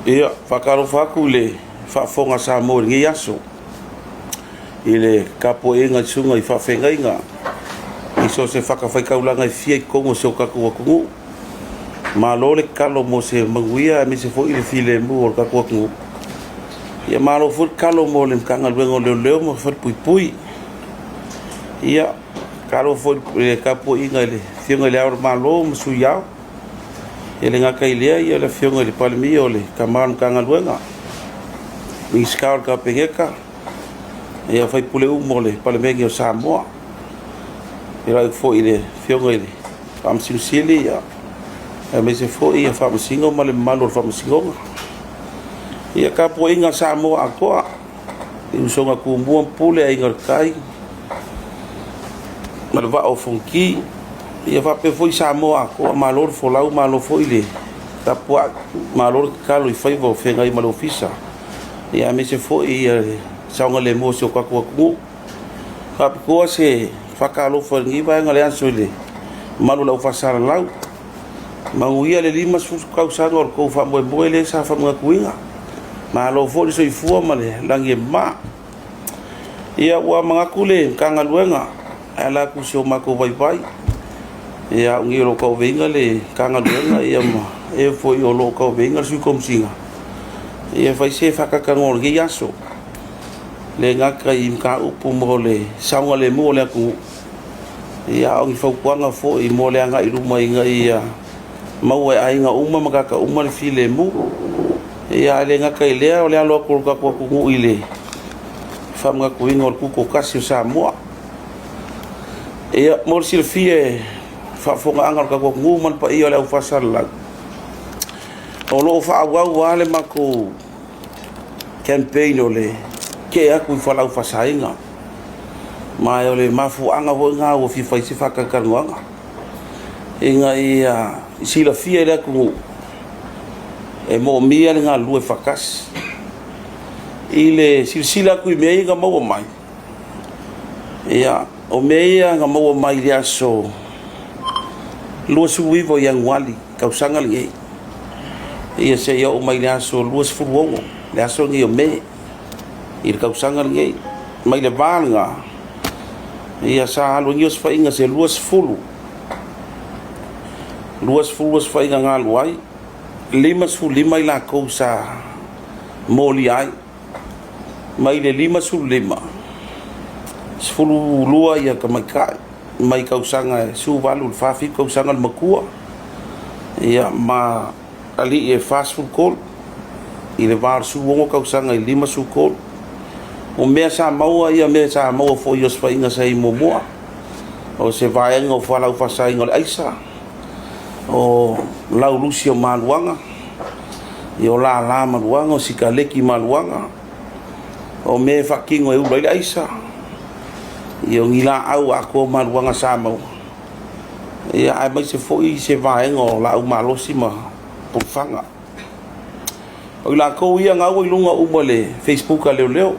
Ia, faatalofa atu i le faafofoga a Samoa i lenei aso, i le tapuaiga i susuga i faafeagaiga i so o se fatafaitaulaga e fia i totonu o si o tatou atunuu. Malo le tatalo mo se manuia aemaise foi le filemu o le tatou atunuu. Ia malo foi le tatalo mo le Matagaluega o Leoleo ma Falepuipui. Ia, tatalo foi i le tapuaiga i le Afioga i Le Ao o le Malo ma Sui Ao. E le gata i lea, o le Afioga i le Palemia o le tama o le Matagaluega, Minisita o le Kapeneta, sui usufono uma o le Palemene o Samoa. E faapea foi i le Afioga i le Faamasino Sili aemaise foi Faamasino ma le mamalu o le Faamasinoga. Ia, le tapuaiga a Samoa atoa, i usoga a Tumua ma Pule, Aiga i le Tai ma le Vaa o Fonoti, ia faapea foi Samoa atoa. Malo le folau, malo foi le tapuai, malo le tatalo i faiva o feagai ma le ofisa, aemaise foi le saogalemu o si o tatou atunuu. E faapitoa se faatalofa i lenei vaega o le aso i le mamalu o le aufaisaofasalalau. Manuia le 50 tausaga o le tou faamoemoe lea sa faamanatuina. Malo foi le soifua ma le lagi e mama. Ia ua manatu le Matagaluega e ala atu i so matou vaivai, ia au nei o lo o tauaveina le Matagaluega ma e foi o lo o tauaveina le Sui Komesina, ia fai se fatalanoaga o lenei aso. E le gata i mataupu mo le saogalemu o le atunuu, a o ni fautuaga foi mo le agai i luma ina ia maua e aiga uma ma tagata uma le filemu. Ia ae le gata i lea o le alo atu o le tatou atunuu i le faamanatuina o le Tutoatasi o Samoa. Ia, mo le silafia e le faafofogaaga a le tatou atunuu ma le paia o le aufaisaofasalalau, o lo o faaauau lava le matou campaign o le tetee atu i fualaau faasaina. Ma o le mafuaaga foi lena ua fia fai ai se faatalatalanoaga, ina ia silafia e le atunuu e moomia le galulue faatasi. I le silasila atu i mea ia na maua mai, ia, o mea ia na maua mai i le aso 29 o Ianuari tausaga lenei, ia seia oo mai i le aso 26, le aso lenei o Me i le tausaga lenei. Mai le va lena, ia sa alu ai ni osofaiga se 20, 20 osofaiga na alu ai, 55 i latou sa molia ai. Mai le 55, 12 ia tamaitai mai tausaga e 18 i le 47 tausaga le matua, ia ma alii e 43 i le va o le 16 tausaga i le 53. O mea sa maua ia mea sa maua foi i osofaiga sa i ai muamua. O se vaega o fualaau faasaina o le aisa, o laulusi o maluaga, o lala maluaga, o sikaleki maluaga, o mea e faatino e ula ai le aisa, o ni laau atoa maluaga sa maua, aemaise foi se vaega o laau malosi ma pulufaga. O i latou ia na ua i luga uma o le Facebook a leoleo.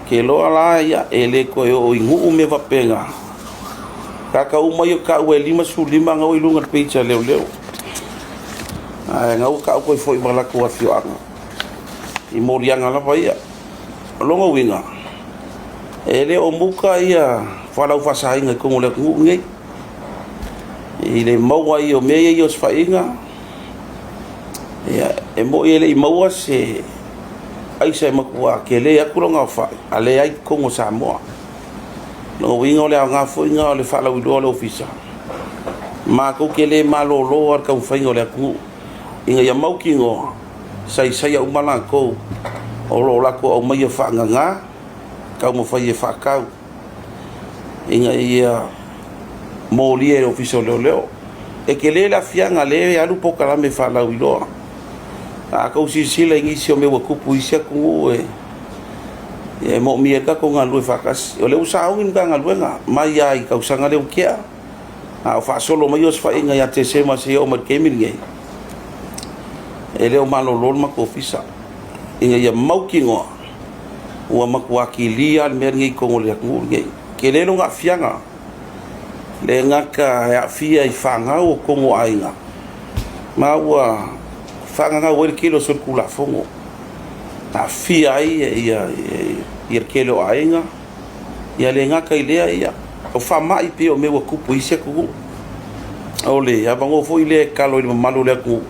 Ke loa la ia, e le toe oo i nuu mea faapena. Tagata uma ia taua e 55 na ua i luga o le page a leoleo. Ae na ua taoto ai foi ma latou afioaga i moliaga lava ia. O lona uiga, e le o muta ia fualaau faasaina i totonu o le atunuu lenei. I le maua ai o mea ia i osofaiga, ia, e moni e le i maua se aisa e matua tele atu lona aofai, a leai i totonu o Samoa. O lona uiga o le aoga foi lena o le faalauiloa o le Ofisa, matou te le malolo lava i le taumafaiga o le atunuu, ina ia mautinoa, saisaia uma latou o lo o latou aumaia faagaga, taumafai e faatau ina ia molia e le Ofisa o Leoleo. E tele le aafiaga lea e alu polokalame faalauiloa. A outou silasila i nisi o mea ua tupu i isi atunuu, e moomia ai le tatou galulue faatasi. O lea ua sauni le Matagaluega mai lava i tausaga lea ua tea, a o faasolo mai osofaiga ia Tesema seia oo mai i le taimi lenei, e le o malolo le matou ofisa ina ia mautinoa ua matua kilia le mea lenei i totonu o le atunuu lenei. E tele lona aafiaga, e le gata e aafia i fanau o totonu o aiga, ma ua faagagau ai le tele o solitulafono, aafia ai ia le tele o aiga, ia le gata i lea, ia o faamai pei o mea ua tupu i isi atunuu. O le avanoa foi lea e tatalo i le mamalu o le atunuu,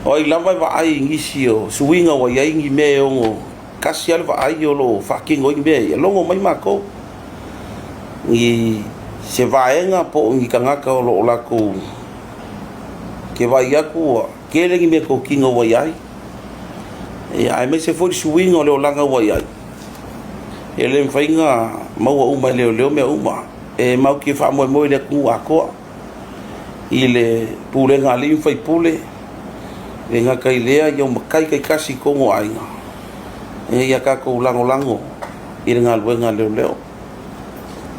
o ai lava e vaai i nisi o suiga ua i ai ni mea e ono tasi lava le vaai o lo o faatino ai mea ia, logo mai matou i se vaega po o ni tagata o lo o latou ke vaai atu ua tele ni meatotino ua i ai, ia, aemaise foi le suiga o le olaga ua i ai. E le mafai ona maua uma e leoleo mea uma. E matou te faamoemoe i le atunuu atoa, i le pulega a alii ma faipule, e le gata i lea, ia o matai taitasi i totonu o aiga, ina ia tatou lagolago i le galuega a leoleo.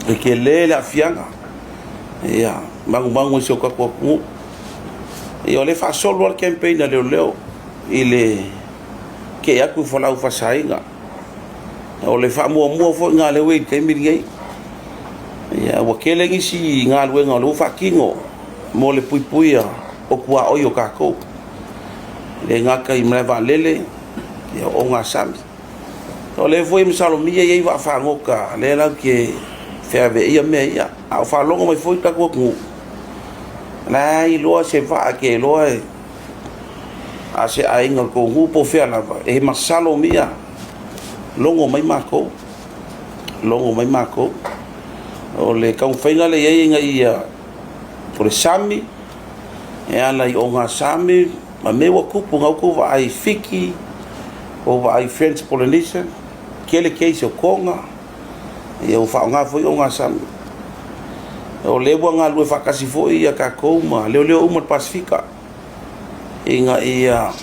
E tele le aafiaga, ia, manumanu i si o tatou atunuu. Ia, o lea e faasolo lava le campaign a leoleo i le tee atu i fualaau faasaina. O le faamuamua foi lena o lea ua i ai i le taimi lenei. Ia, ua tele nisi galuega o lea ua faatino mo le puipuia o tuaoi o tatou. E le gata i malae vaalele, ia o ogasami. O lea foi e masalomia e i ai vaafagota lea latou te feaveaia mea ia. A o faalogo mai foi le tatou atunuu, o la e iloa se vaa e te iloa a se aiga o le tou nuu po o fea lava, e masalomia, logo mai matou, logo mai matou. O le taumafaiga lea e i ai ina ia, o le sami, e ala i ogasami, ma mea ua tupu na outou vaai i Fiti, ua vaai i French Polynesian, tele case o Toga, ia ua faaaoga foi ogasami. O lea ua galulue faatasi foi ia tatou ma leoleo uma o le Pasefika ina ia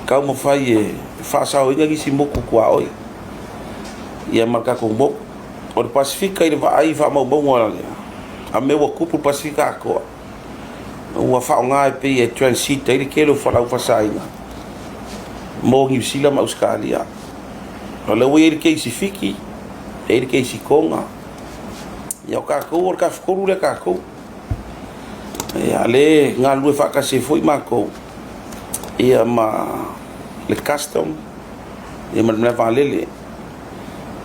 taumafai e faasaoina nisi motu tuaoi ia ma le tatou motu. O le Pasefika i le vaai i faamaumauga a mea ua tupu i le Pasefika atoa, ua faaaoga e pei e transit ai le tele o fualaau faasaina mo Niu Sila ma Ausetalia. O lea ua i ai le case i Fiti, e i ai le case i Toga. Ia o tatou, o le tafatolu lea tatou. Ia, lea e galulue faatasi ai foi matou ia ma le custom ia ma le malae vaalele.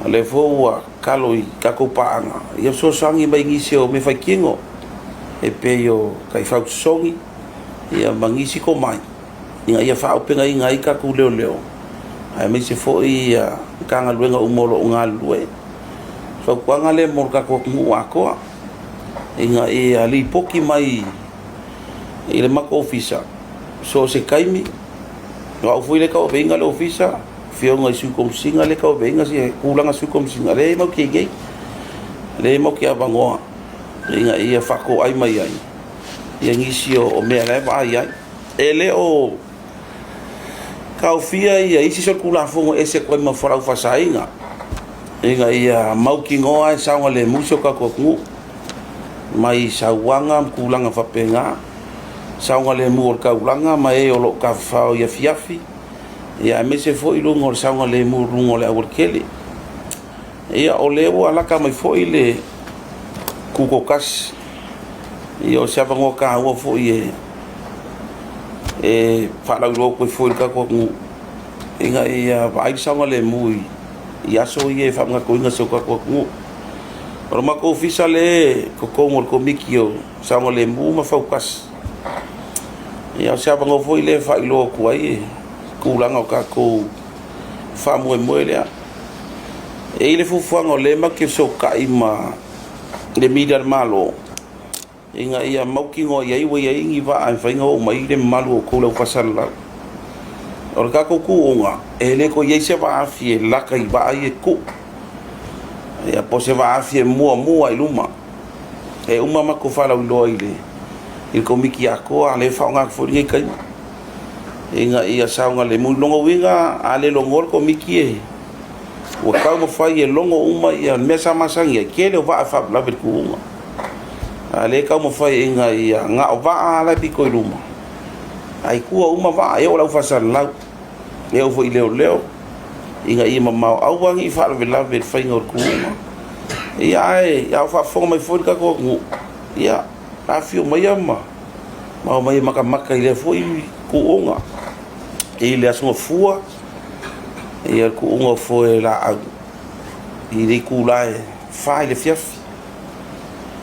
O lea foi ua tatalo i tatou paaga ia fesoasoani mai i nisi o mea faitino e pei o taifau tosogi ia ma nisi tomai ina ia faaaupegaina ai tatou leoleo aemaise foi ia Matagaluega uma o lo o galulue. O le fautuaga lea mo le tatou atunuu atoa ina ia lipoti mai i le matou ofisa so o se taimi. O au foi lea e tauaveina le ofisa, afioga i Sui Komesina lea e tauaveina se tulaga Sui Komesina, lea matou te i ai, lea matou te avanoa ina ia faatoai mai ai ia nisi o mea la e vaai ai. E le o taofia ia isi solitulafono e ese atu ai ma fualaau faasaina ina ia mautinoa e saogalemu si o tatou atunuu mai sauaga ma tulaga faapena, saogalemu o le taulaga ma e o lo o tafafao i afiafi, ia aemaise foi luga o le saogalemu i luga o le aualatele. Ia, o lea ua lata mai foi le tutoatasi. Ia, o se avanoa taua foi e e faalauiloa atu ai foi i le tatou atunuu ina ia vaai le saogalemu i aso ia e faamanatuina e si o tatou atunuu. O le matou ofisa lea e i totonu o le Komiti o Saogalemu ma Fautasi. Ia, o se avanoa foi lea e faailoa atu ai le tulaga o tatou faamoemoe lea. E i ai le fuafuaga o lea matou te fesootai ma le media a le Malo ina ia mautinoa i ai ua i ai ni vaa e mafai ona oo mai le mamalu o outou le aufaasalalau. O le tatou tuuga, e le toe i ai se vaafi e lata i vaa ia e tuu, ia po o se vaafi e muamua i luma. E uma matou faalauiloa i le Komiti atoa, lea e faaaoga atu foi lenei taimi ina ia saogalemu. O lona uiga, a le logoa le Komiti e ua taumafai e logo uma ia mea sa masani ai, tele o vaa e faalavelave i le tuuga. A o lea e taumafai ina ia na o vaa la e pito i luma, ae i tua uma vaa, e oo i le aufaasalalau, e oo foi i leoleo, ina ia mamao, aua ne i faalavelave i le faiga o le tuuga. Ia ae a o faafofoga mai foi le tatou atunuu, ia afifio maia ma Ma omai e makamaka i lea foi kuuga i le Aso Gafua, ia le kuuga o foe laau i le itula e 4 i le afiafi.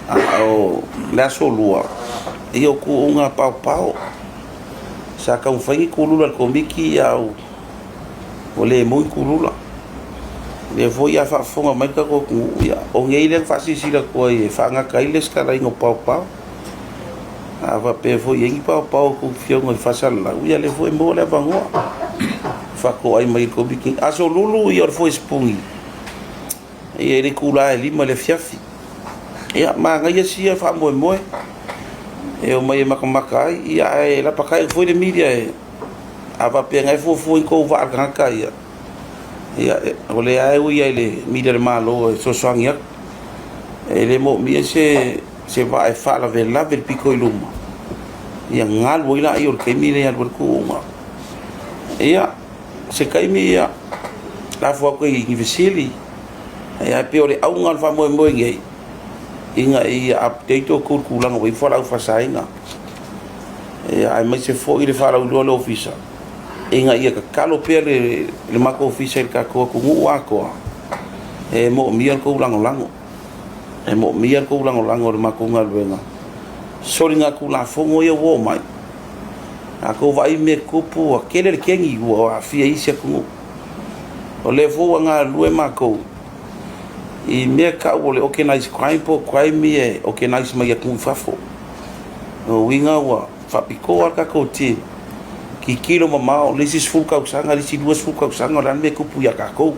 A o le aso Lua, ia o kuuga paopao. Sa taumafai ni kulula a le Komiti a ua le maua ni kulula. O lea foi a faafofoga mai le tatou atunuu, ia o nei lea na faasilasila atu ai e faagata ai le resitalaina o paopao. A faapea foi e i ai ni paopao a outou afioga i faasalalau, ia o lea foi e maua le avanoa e faatoai mai i le Komiti. Aso Lulu, ia o le foe sipuni ia i le itula e 5 i le afiafi. Ia, manaia sia faamoemoe e omai e matamata ai, ia ae lapatai atu foi le media e a faapea na e fuafua i tou vaa tagata ia, ia o lea lava e ui lava i le media a le Malo e fesoasoani atu. E le moomia se vaa e faalavelave i le pito i luma, ia galu ai laia o le taimi lea e alu ai le tuuga. Ia, se taimi ia lafo atu i ni fesili, ae pei o le auga o le faamoemoe nei, ina ia update outou i le tulaga ua i ai fualaau faasaina, ia aemaise foi le faalauiloa a le Ofisa, ina ia tatalo pea le matou Ofisa i le tatou atunuu atoa, e moomia le tou lagolago. E moomia le tou lagolago i le matou galuega soligatulafono ia ua oo mai. A outou vaai i mea tupu, ua tele le kegi ua aafia ai isi atunuu. O lea foi ua galulue matou i mea tau o le organized crime po o crime ia e organize mai atunuu i fafo. O lona uiga ua faapitoa lava le tatou team, tilotilo mamao le isi 10 tausaga, le isi 20 tausaga o le a le mea e tupu ia tatou.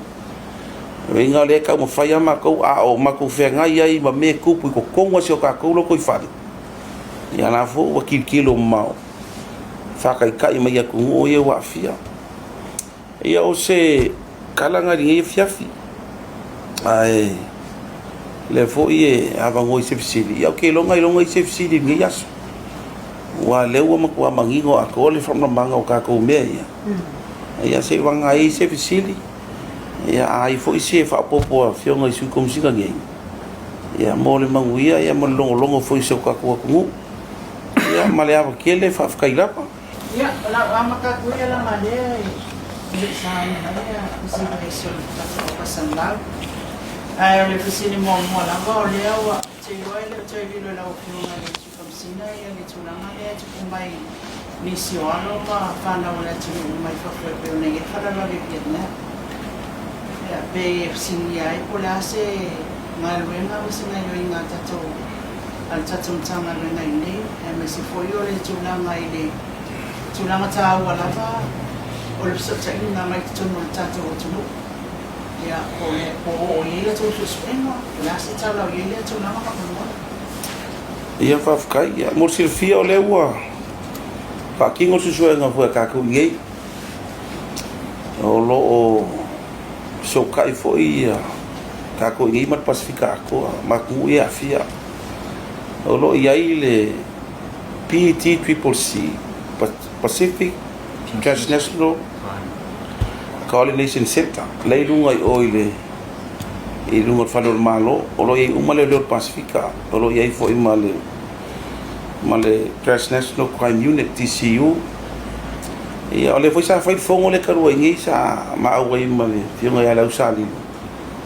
O lona uiga o lea e taumafai lava matou, a o matou feagai ai ma mea e tupu i totonu o si o tatou lotoifale, ia la foi ua tilotilo mamao faataitai mai atunuu ia ua aafia. Ia o se tala na i lenei afiafi, ae lea foi e avanoa i se fesili. Ia ou te iloa ailoga i se fesili i lenei aso, aua o lea ua matua manino atoa le faamalamalamaga o tatou mea ia. Ia seiloga ai se fesili, ia a ai foi se faaopoopo a Afioga i Sui Komesina nei, ia mo le manuia ia ma le logologo foi o si o tatou atunuu. Ia ma le ava tele, faafetai lava. Ia, o lau amata atu ia leaga lea e le i sauni mai ia fesili o le tatou aufaasalalau. Ae o le fesili muamua lava o lea ua ou te iloa e le o toe lilo i lau Afioga i le Sui Komesina ia le tulaga lea e tupu mai nisi o alo ma fanau a le atunuu mai fafo e pei ona i ai le faalavelave i Vietnam. Ia, pe fesiligia ai po o le a se galuega ma se gaioiga a tatou a le tatou Matagaluega i inei, aemaise foi o le tulaga i le tulaga taua lava o le fesootaiga mai totonu o le tatou atunuu. Ia, po o le po o oo i ai a outou suesuega, o le a se tala o i ai lea tulaga faamolemole? Ia, faafetai. Ia, mo le silafia o lea ua faatino le suesuega foi a tatou i inei. O lo o fesootai foi tatou i inei ma le Pasefika atoa ma atunuu ia e aafia. O lo o i ai le PTCCC, Pacific Transnational Coordination Centre, la e i luga i o i le i luga o le fale o le Malo. O lo o i ai uma leoleo o le Pasefika, o lo o i ai foi ma le Transnational Crime Unit, TCU. Ia, o lea foi sa fai le fono lea talu ai nei, sa maua ai ma le Afioga ia Leausalilo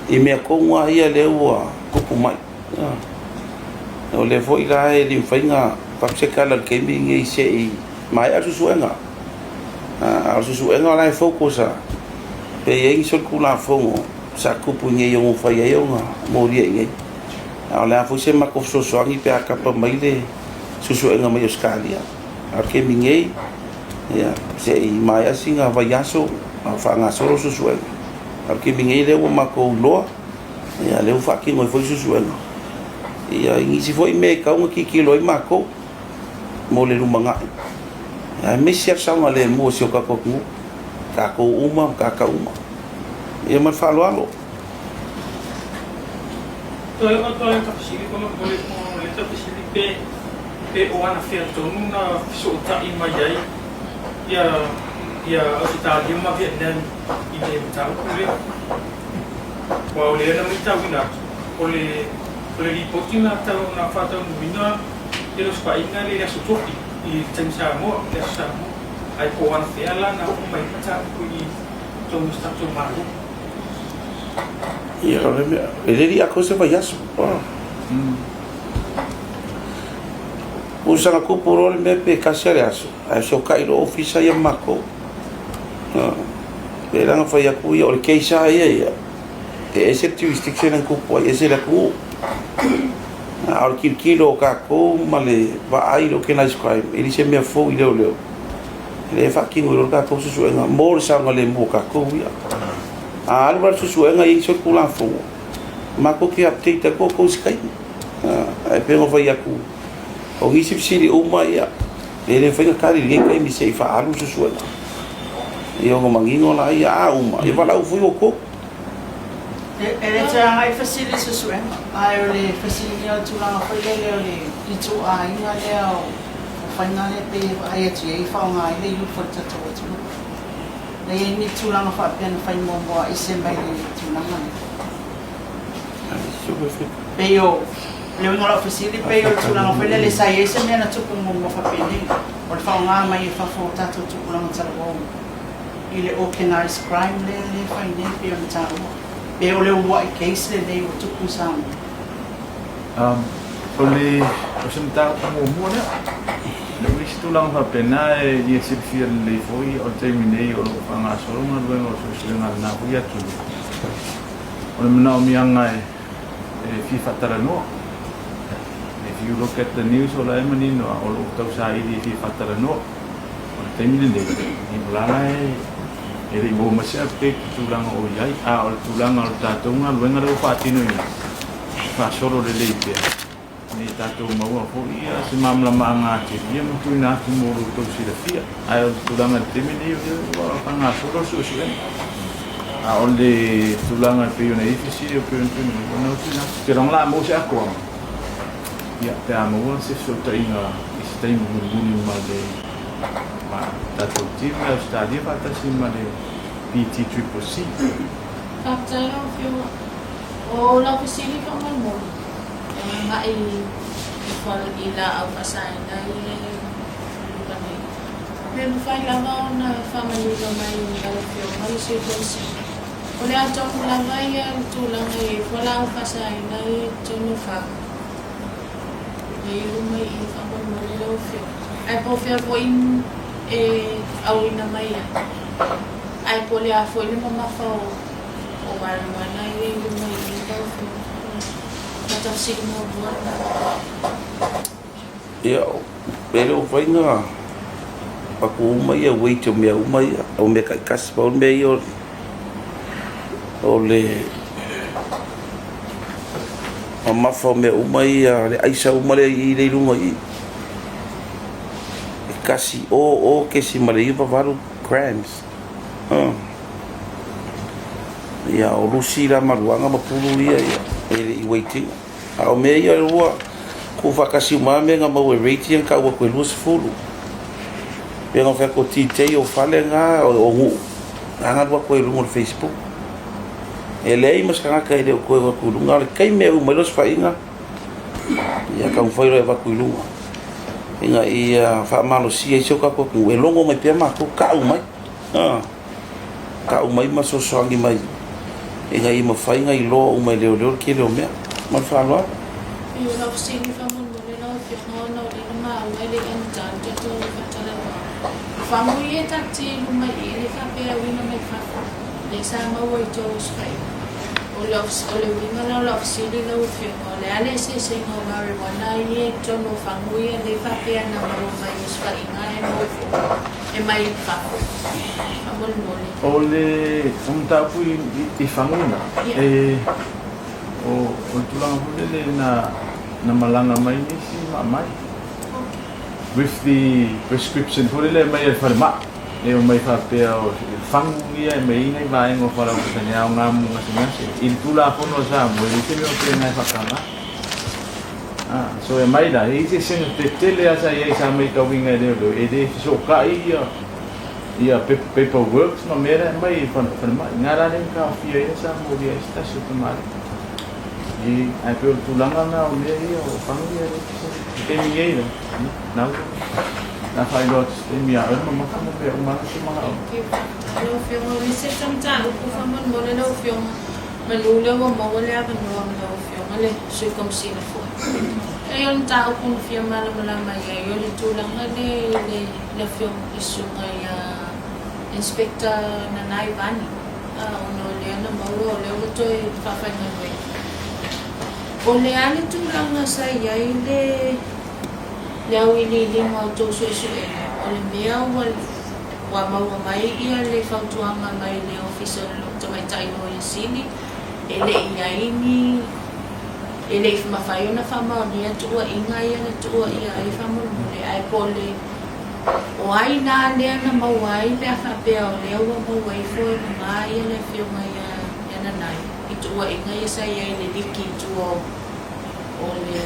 i mea tonu lava ia lea ua tupu mai. O lea foi la e le mafai ona avatu se tala i le taimi lenei se i maea le suesuega. A o le suesuega la e focus lava pe i ai ni solitulafono sa tupu i inei e ono mafai ai ona molia i inei. A o le a foi se matou fesoasoani pe a tapa mai le suesuega mai Ausetalia. A o le taimi nei, ia, se i maea sina vaiaso a o faagasolo le suesuega. A o le taimi nei lea ua matou iloa, ia, lea ua faatino ai foi le suesuega. Ia, i nisi foi mea e tatau ona tilotilo ai matou mo le lumanai, aemaise lava le saogalemu o si o tatou atunuu, tatou uma ma tagata uma. Ia ma le faaaloalo. Toe oo atu lava ta fesili faamolemole o lea ta fesili pe pe o anafea tonu na fesootai mai ai ia ia Ausetalia ma Vietnam i le mataupu lea. Aua o lea na matauina atu o le o le lipoti na na faataunuuina i le osofaiga i le Aso Tofi. i le taimi Samoa, le Aso Samoa. Ae po o anafea la na oo mai ai mataupu i totonu o se tatou Malo. Ia, o le mea, e le li'a koe se vaiaso. Ua saga tupu loa le mea pe tasi a le aso, ae fesokai loa ofisa ia ma matou. Pe la na fai atu ia, o le case lava ia ia, e ese le jurisdiction na tupu ai, ese le atunuu. A o le tilotilo o tatou ma le vaai i le organized crime, e le se mea fou i leoleo. E le faatino i loa le tatou suesuega mo le saogalemu o tatou ia. A alu la le suesuega e i ai solitulafono, matou te update atu outou i se taimi. Ae pei ona fai atu, o nisi fesili uma ia, e le mafai ona tali i lenei taimi se i faaalu le suesuega. Ia ona manino laia, a uma, ia valaau foi outou. E le toe agai fesili i suesuega, ae o le fesiligia o le tulaga foi lele o le ituaiga lea o faiga lea e pei e vaai atu i ai e faaaoga ai le youth o le tatou atunuu. E i ai ni tulaga faapea na fai muamua ese mai le tulaga lea? Pei o le uiga o lau fesili, pei o le tulaga foi lele sa i ai se mea na tupu muamua faapenei, o le faaaoga mai e fafo o tatou tupulaga talavou i le organized crime lea e fai nei pei ona taua, pe o le uluai case lenei ua tupu i Samoa? O le o se mataupu muamua lea. O le isi tulaga faapena e ia silafia lelei foi o le taimi nei o lo o faagasolo galuega o suesuega a lena foi atunuu. O le manaomiaga e fia faatalanoa. If you look at the news o la e manino a o lo o tausaili e fia faatalanoa. O le taimi lenei, o la la e le i maua mai se update i tulaga o i ai, a o le tulaga o le tatou galuega lea ua faatinoina, e faasolo lelei pea, ina ia tatou maua foi se malamalamaaga atili ma tuuina atu mo lo outou silafia. Ae o le tulaga i le taimi lenei, o lea ua faagasolo le suesuega. A o le tulaga e pei ona i ai fesili e pei ona tuuina mai, o lena ua tuuina atu. Ou te iloa o le a maua se atoaga, ia, pe a maua se fesootaiga i se taimi mulimuli ma le ma tatou team i Ausetalia faatasi ma le PTCCC. Faafetai lau Afioga. O lau fesili faamolemole, e agai i laau faasaina ia e luga nei. Pe mafai lava ona faamanino mai i lau Afioga le Sui Penisini, o le a tonu lava ia le tulaga i ai fualaau faasaina ia i totonu o fagu lea i luma i i faamolemole lau Afioga. Ae po o fea foi e auina mai ai, ae po o le a foi le mamafa o marijuana ia i luma i i lau Afioga. O ta fesili muamua lena. Ia, e le o mafai ona avatu uma ia weight o mea uma ia, o mea taitasi. Pau le mea ia o le mamafa o mea uma ia, le aisa uma lea i i luga i i, e 100.98 grams. Ia, o lusi la maluaga ma pulu ia ia, e le i weight ina. A o mea ia ua tuufaatasi uma lava mea na maua e rate ia na tau atu e 20. Pei ona fai atu o DJ o fale na o nuu na na alu atu ai i luga o le Facebook. E leai ma se tagata e le o toe avatu i luga. O le taimi e uma ai loa se faiga, ia taumafai loa e avatu i luga ina ia faamalosia ai si o tatou atunuu e logo mai pea matou, tau mai. Tau mai ma fesoasoani mai ina ia mafai ona iloa uma e leoleo le tele o mea. Ma le faaaloalo. I lau fesili faamolemole lau Afioga ona o lea na maua e le i amata le tatou faatalanoaga. O fagu ia e tatou te luma i i e le faapea e uiga mai fafo, lea sa maua i tou osofaiga. O le uiga la o lau fesili lau Afioga, o le a le eseesega o marijuana ia i totonu o fagu ia le faapea na maua mai i osofaiga ae maua foi e mai fafo faamolemole. O le mataupu i fagu na, e, o, o le tulaga foi lele na, na malaga mai nisi maamai with the prescription foi lele e aumai e le falemai, e omai faapea o fagu ia e aumai ai nai vaega o Faleaupata e aoga mo gasegase. I le Tulafono a Samoa, e leai se mea o faapena e faataga. Ah, so e aumai la, e i ai se eseesega tetele lava sa i ai sa matauina e leoleo, e le fesootai ia ia paper works ma mea la e aumai e falemai. Na la lea na taofia ai sa molia ai se tasi o tamalii. I, ae pei o le tulaga na o mea ia o fagu ia e le i taimi nei la, na ua. Le a faailoa atu i se taimi ia oe le mamafa ma mea uma lava e te manao. Thank you. Lau Afioga, o le isi mataupu faamolemole lau Afioga, manu lea ua maua le avanoa ma lau Afioga le Sui Komesina foi. Leai, o le mataupu na fia malamalama i ai, o le tulaga lea i le Afioga i le Susuga ia Inspector Nanai Vani, ona o lea na maua o lea ua toe faafaigaluega. O le a le tulaga sa i ai le le auiliiliga o tou suesuega, o le mea ua ua maua mai ia le fautuaga mai le Ofisa o le Tamaitai Loia Sili, e le i i ai ni, e le i mafai ona faamaonia tuuaiga ia na tuuaia ai faamolemole, ae po o le o ai la lea na maua ai pe a faapea o lea ua maua ifo e mama ia le Afioga ia ia Nanai i tuuaiga ia sa i ai i le liki i tua o le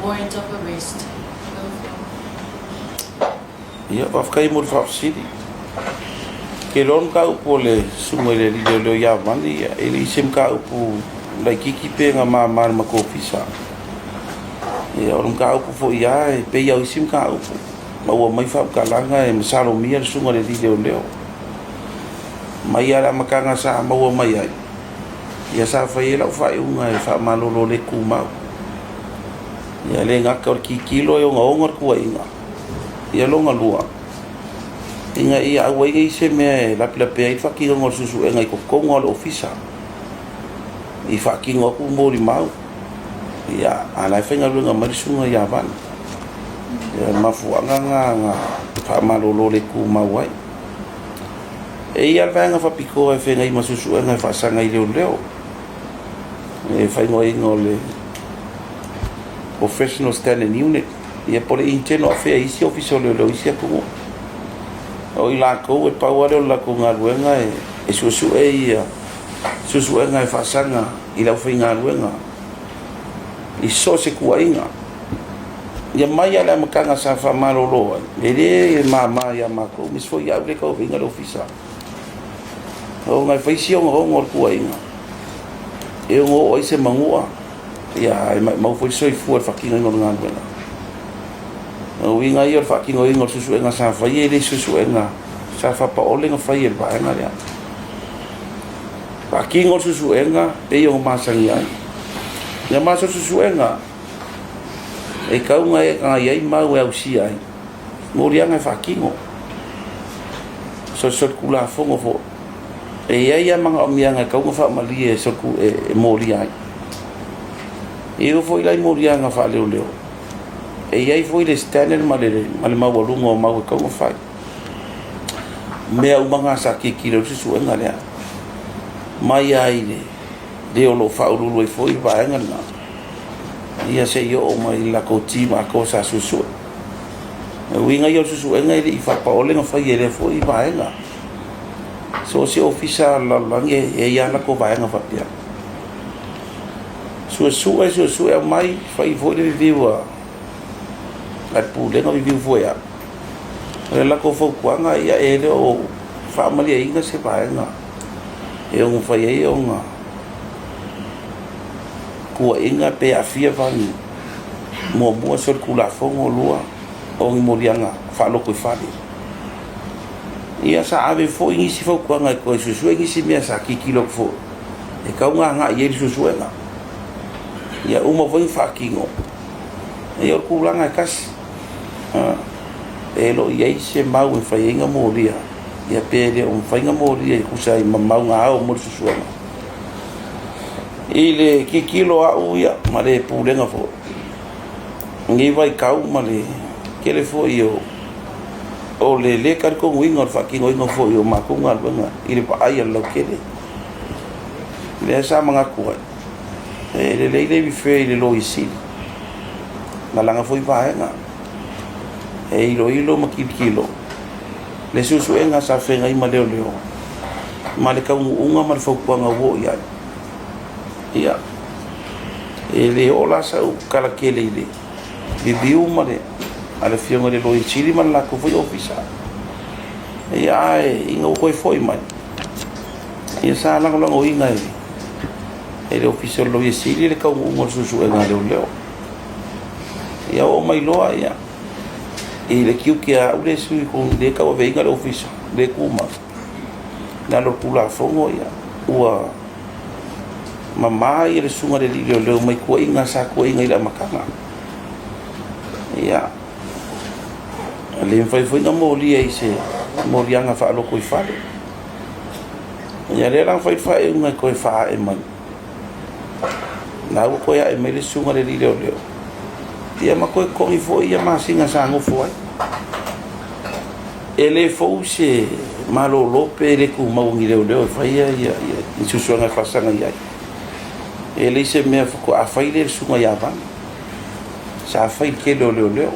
warrant of arrest. Lau Afioga. Ia, faafetai mo le faafesili. Ke loa le mataupu o le susuga i le alii leoleo ia Vani, ia, e le i se mataupu laitiiti pe na mama i le matou ofisa. Ia, o le mataupu foi lava e pei lava o isi mataupu, maua mai faamatalaga e masalomia le susuga i le alii leoleo. Mai lava i le amataga sa maua mai ai, ia sa fai ai lau faaiuga e faamalolo le tumau. Ia le gata o le tilotilo e ogaoga le tuuaiga. Ia lona lua, ina ia aua ai ne i se mea e lapelapea ai le faatinoga o le suesuega i totonu lava o le ofisa i faatino atu molimau. Ia, a o la e faigaluega mai le susuga ia Vani. Ia, o le mafuaaga lena na faamalolo le tumau ai. E i ai lava le vaega faapitoa e feagai ma suesuega e faasaga i leoleo. E faaigoaina o le Professional Standard Unit, ia po o le internal affair i isi ofisa o leoleo i isi atunuu. O i latou e pau lava lea o le latou galuega e suesue ia suesuega e faasaga i le aufaigaluega i so o se tuuaiga. Ia mai lava i le amataga sa faamalolo ai, e le mama ia matou, aemaise foi au lea e tauaveina le ofisa. Ona e fai si ogaoga o le tuuaiga, e ono oo ai se manua, ia e maumau foi le soifua i le faatinoina o le galuega. O uiga ia o le faatinoina o le suesuega sa faia, e le se suesuega sa faapaole na fai e le vaega lea. Faatino le suesuega pei ona masani ai. Ia ma se suesuega e tau na i ai mau e ausia ai, moliaga e faatino. Solitulafono foi. E i ai lava manaomiaga e tatau ona faamalie e molia ai. E oo foi la i moliaga faaleoleo, e i ai foi le standard ma le maualuga o mau e tatau ona fai. O mea uma na sa tilotilo i ai le suesuega lea, mai lava i le le o lo o faauluulu ai foi le vaega lena, ia se i oo mai i le latou team atoa sa suesue. O le uiga ia o le suesuega e le i faapaole na fai e lea foi vaega. So o se ofisa a le lalolagi e i ai lava latou vaega faapea. Suesue, suesue aumai, fai foi le review a le Pulega, review foi e au. O le latou fautuaga, ia e le o faamalieina se vaega e ono fai ai ona tuuaiga pe aafia vani muamua solitulafono lua o ni moliaga faalotoifale. Ia sa ave foi nisi fautuaga e toe suesue nisi mea sa tilotilo atu foi e tatau ona agai i ai le suesuega. Ia uma foi ona faatino, ia o le tulaga e tasi, e le o i ai se mau e fai ai na molia, ia pe le o mafai ona molia e tusa ai ma mau na ao mo le suesuega. I le tilotilo a au ia ma le Pulega foi i lenei vaitau ma le tele foi o o le lē talitonuina o le faatinoina foi o matou galuega i le vaai a le lautele. Lea sa manatu ai, e lelei le refer i le Loia Sili ma lana foi vaega e iloilo ma tilotilo le suesuega sa feagai ma leoleo ma le taunuuga ma le fautuaga ua oo i ai. Ia, e le oo la sau tala tele i le review ma le a le Afioga i le Loia Sili ma le latou foi Ofisa. Ia, ae ina ua toe foi mai, ia sa lagolagoina e e le Ofisa o le Loia Sili le taunuuga o le suesuega a leoleo. Ia oo mai loa, ia, I le tiute a au le sui ko le tauaveina le ofisa le tumau i lalo o le Tulafono ia ua mamā ia le susuga i le alii leoleo mai tuuaiga sa tuuaiga i le amataga. Ia e le mafai foi ona molia i se moliaga faalotoifale. Ia lea la na fai le faaiuga e toe faaae mai. La ua toe ae mai le susuga i le alii leoleo, ia ma toe totogi foi ia masina sa nofo ai. E le fou se malolo pe le tumau o ni leoleo e faia ia ni suesuega e faasaga i ai. E leai se mea faatoa fai lea e le susuga ia Vani. Sa fai i le tele o leoleo.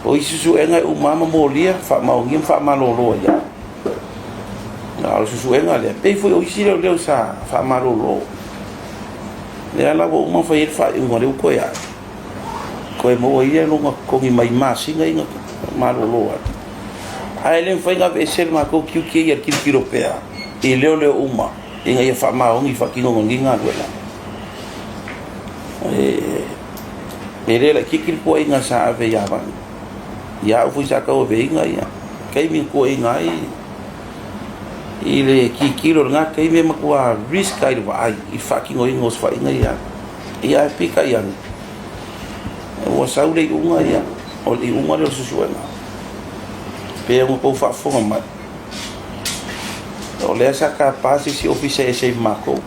O isi suesuega e uma lava ma molia, faamaonia ma faamalolo ai lava. A o le suesuega lea, pei foi o isi leoleo sa faamalolo. Lea la ua uma ona fai ai le faaiuga, lea ua toe ae, toe maua ia lona totogi mai masina ia na malolo ai. Ae le mafai ona aveese le matou tiute ia e tilotilo pea i leoleo uma ina ia faamaoni i faatinoga o lenei galuega. E le laitiiti le tuuaiga sa ave ia Vani. Ia au foi sa tauaveina ia taimi na tuuaiina ai i le tilotilo i lena taimi e matua risk ai le vaai i le faatinoina o osofaiga ia. Ia ae peitai ane, ua sau le iuga ia, o le iuga lea o le suesuega. Pe ona outou faafofoga mai, o lea sa tapa se isi ofisa e ese ai ma matou.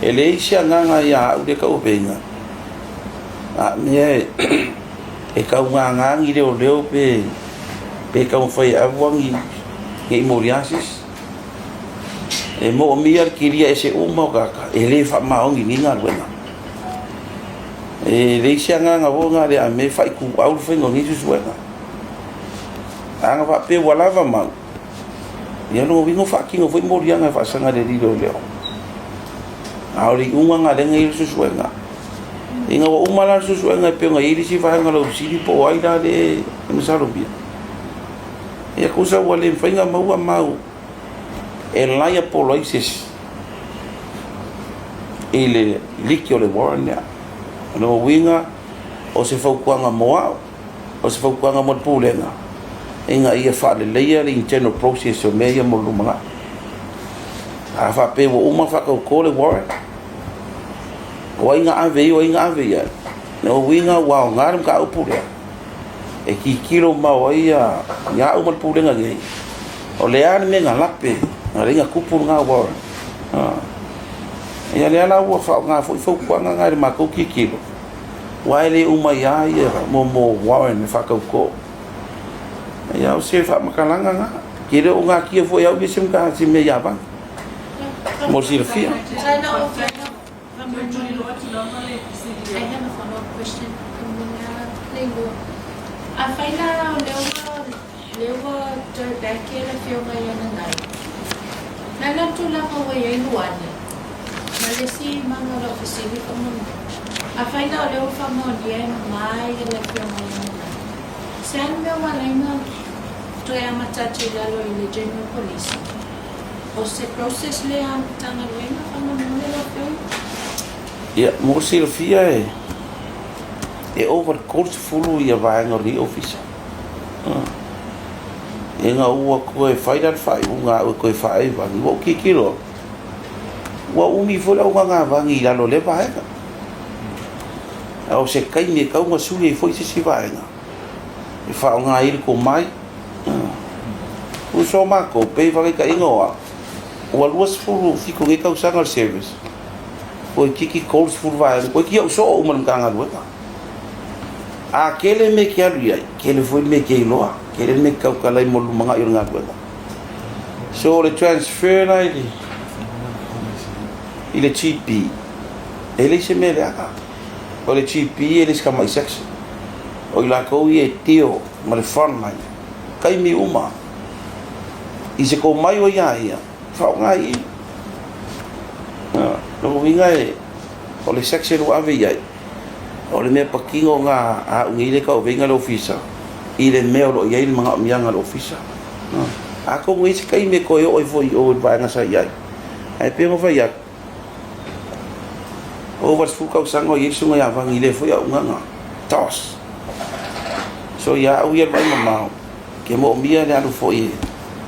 E leai se agaga ia au lea e tauaveina, a mea e tau gagā ni leoleo pe pe taumafai e aua ni ne i molia se isi. E moomia le kilia ese uma o tagata e le faamaoni i lenei galuega. E leai se agaga foi lena le a mea e faaituau le faiga o lenei suesuega. A na faapea ua lava mau, ia lona uiga ua faatino foi moliaga e faasaga i le alii leoleo. A o le iuga lena lea na i ai le suesuega. Ina ua uma la le suesuega e pei ona i ai le isi vaega o lau fesili po o ai la lea e masalomia. Ia tusa ua le mafai ona maua mau e liable ai se isi i le liki o le warrant lea. O lona uiga, o se fautuaga mo au, o se fautuaga mo le Pulega, ina ia faaleleia le internal process o mea ia mo le lumanai. A faapea ua uma ona faatauto le warrant, o ai na ave i ai, o ai na ave i ai, o lona uiga ua aoga le mataupu lea e tilotilo mamao ai ia au ma le Pulega nei, o le a le mea na lape, na ala ai ona tupu lena warrant. Ia lea la ua faaaoga foi fautuaga na i le matou tilotilo, aua e le uma ai lava ia mo warrant e faatauto. Ia o se faamatalaga lena. E le o natia foi e au ia se mea ia Vani. Mo le silafia. I have a follow-up question. Afai la o lea ua lea ua toe back le afioga ia Nanai, na le tulaga ua i ai Luani ma le isi maga o lau fesili faamolemole. Afai la o lea ua faamaonia e mama ia le afioga ia Nanai, se a le mea ua ala ai ona toe amata atu i lalo i le General Police? O se process lea a Matagaluega faamolemole lau afioga? Ia, mo le silafia e e ova i le 30 ia vaega o lenei ofisa. Ina ua toe fai la le faaiuga a au e toe faaivani, ua ou tilotilo atu, ua umi foi le augaga-vagi i lalo o lea vaega. A o se taimi e tatau ona sui ai foi se isi vaega e faaaoga ai le tomai. Uso o matou, pei faataitaiga o au, ua 27 nei tausaga o le service, toeitiiti 30 vaega, toeitiiti au soo uma i le Matagaluega. A tele mea e te alu i ai, tele foi le mea e te iloa, tele le mea e te tautala ai mo le lumanai o le galuega. So o le transfer la i le, i le GP, e leai se mea leaga. O le GP e le o se tamai section. O i latou ia e deal ma le front line, taimi uma. I se tomai o ia ia, faaaoga i i. Lona uiga e, o le section ua ave i ai, o le mea patino lena a au nei lea e tauaveina le ofisa i le mea o lo o i ai le manaomiaga a le ofisa. Atonu e i ai se taimi e toe oo ai foi i o i le vaega sa i ai, ae pei ona fai atu, ova i le 10 tausaga o i ai le susuga ia Vani i lea foi auaunaga, TOS. So ia au ia le vaai mamao, ke moomia le alu foi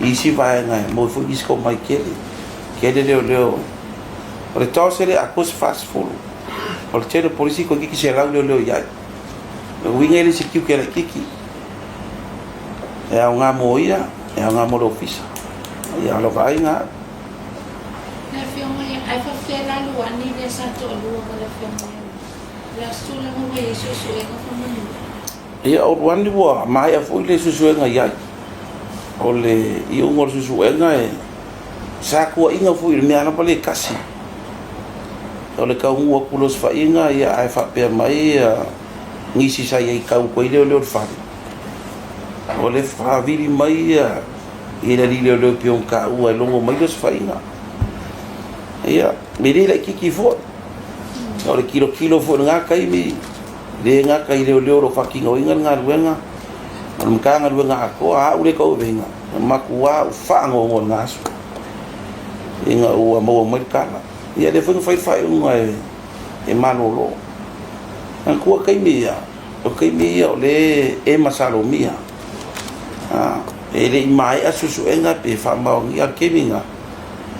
i isi vaega e maua foi nisi komai tele, tele leoleo. O le taos e le atoa se 40. O le tele o polisi toeitiiti 100 leoleo i ai. O le uiga e le o se tiute laitiiti. E aoga mo ia, e aoga mo le ofisa. Ia o lau vaaiga au. Le afioga ia, ae faapefea la Luani lea sa toalua ma le afioga ia o le a se tulaga ua i ai suesuega faamanua? Ia o Luani ua maea foi le suesuega i ai. O le iuga o le suesuega e sa tuuaiga foi i le mea lava lea e tasi. O le taunuu atu o le osofaiga ia ae faapea mai ia nisi sa i ai tau atu ai leoleo i le fale. O le faavili mai ia i le alii leoleo e pei ona taua e logo mai le osofaiga. Ia, e le laitiiti foi. O le tilotilo foi i lena taimi, le gata i leoleo o lo o faatinoina le galuega, o le Matagaluega atoa, a au lea e tauaveina, na matua ou faanoanoa i lena aso ina ua maua mai le tala. Ia lea foi na fai le faaiuga e malolo. Manatua taimi ia, o taimi ia o lea e masalomia, e le i maea suesuega pe faamaonia le taimi lena,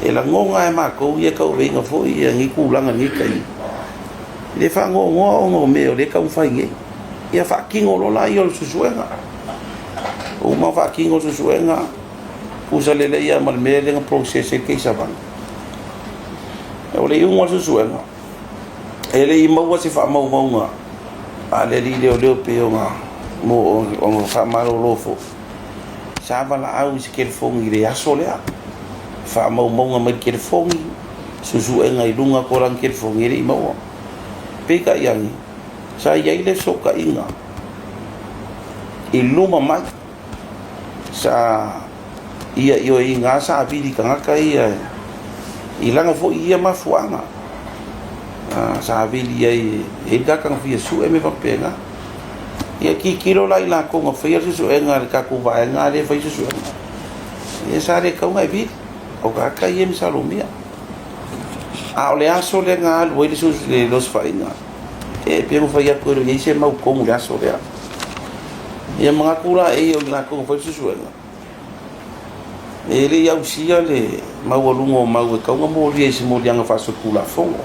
e lagona lava e matou ia e tauaveina foi lenei tulaga i lenei taimi, e le faanoanoa ona o mea o lea e taumafai nei. Ia faatino loa laia o le suesuega. Ua uma ona faatino le suesuega, tusa lelei lava ma le mea lea na process ai le case a Vana. O le iuga o le suesuega, e le i maua se faamaumauga a le alii leoleo pei ona faamalolo foi. Sa valaau i se telefoni i le aso lea, faamaumauga mai le telefoni, suesuega i luga atu o lana telefoni e le i maua. Peitai ane, sa i ai le fesootaiga i luma mai sa ia ioeina sa vili tagata ia i lana foi ia mafuaaga sa vili ai e i le tagata na fia sue mea faapena. Ia tilotilo la i latou na faia le suesuega a le tatou vaega lea e fai suesuega, ia sa le tatau ona e vili, o tagata ia e masalomia. A o le aso lea na alu ai le osofaiga, e pei ona fai atu e le o i ai se mau tonu i le aso lea. Ia manatu la e o i latou na fai le suesuega, e le i ausia le maualuga o mau e tatau ona molia i se moliaga faasolitulafono,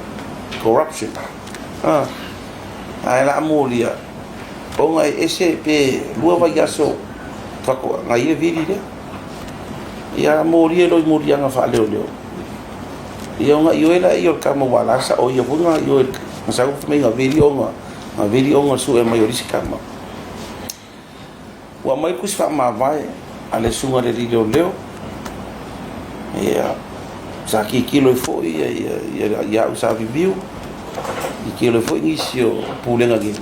corruption. Ae o le a molia ona e ese pe 2 vaiaso faatoa ai le vili lea. Ia molia loa i moliaga faaleoleo. Ia ona ioe lea o le tama ua la sa o ia foi na ioe na sau fai mai na vili ona na vili ona sue mai o le isi tama. Ua aumai le tusi faamavae a le susuga i le alii leoleo. Ia sa tilotilo ai foi ia au sa review, tilotilo ai foi nisi o pulega nei.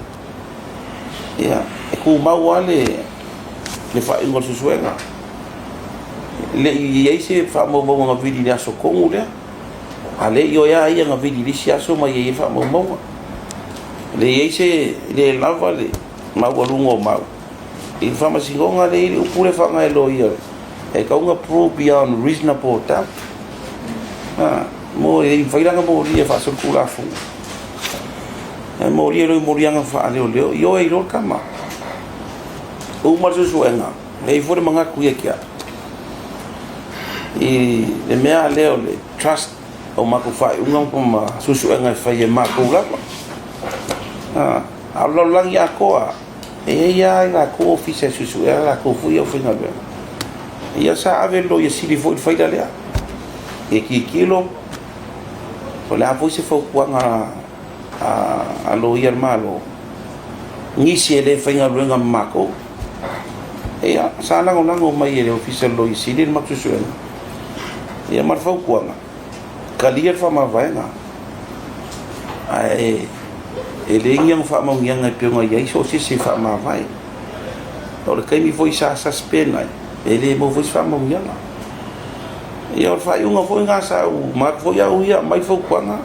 Ia e tumau lava le faaiuga o le suesuega. E le i i ai se faamaumauga na vili i le aso tonu lea. A le ioe lava ia na vili i le isi aso ma i ai le faamaumauga. E le i ai se, e le lava le maualuga o mau. I le faamasinoga lea e i ai le upu lea e faaaoga e loia, e tatau ona prove beyond reasonable doubt. Mo e le mafai la ona molia faasolitulafono. E molia loa i moliaga faaleoleo, ioe ai loa le tama. Uma le suesuega, e i ai foi le manatu ia te au i le mea lea o le trust o matou faaiuga ma suesuega e fai e matou lava. A o le lalolagi atoa, e i ai lava i latou ofisa e suesuea latou foi aufaigaluega. Ia sa ave le Loia Sili foi i le faila lea e tilotilo po o le a foi se fautuaga a loia a le Malo, nisi e le faigaluega ma matou. Ia, sa lagolago mai e le Ofisa o le Loia Sili le matou suesuega, ia ma le fautuaga, talia le faamavaega, ae e leai ni ana faamaoniaga e pei ona i ai so o se isi e faamavae. O le taimi foi sa suspend ai, e le maua foi se faamaoniaga. Ia o le faaiuga foi lena sa ou manatu foi au ia, aumai fautuaga,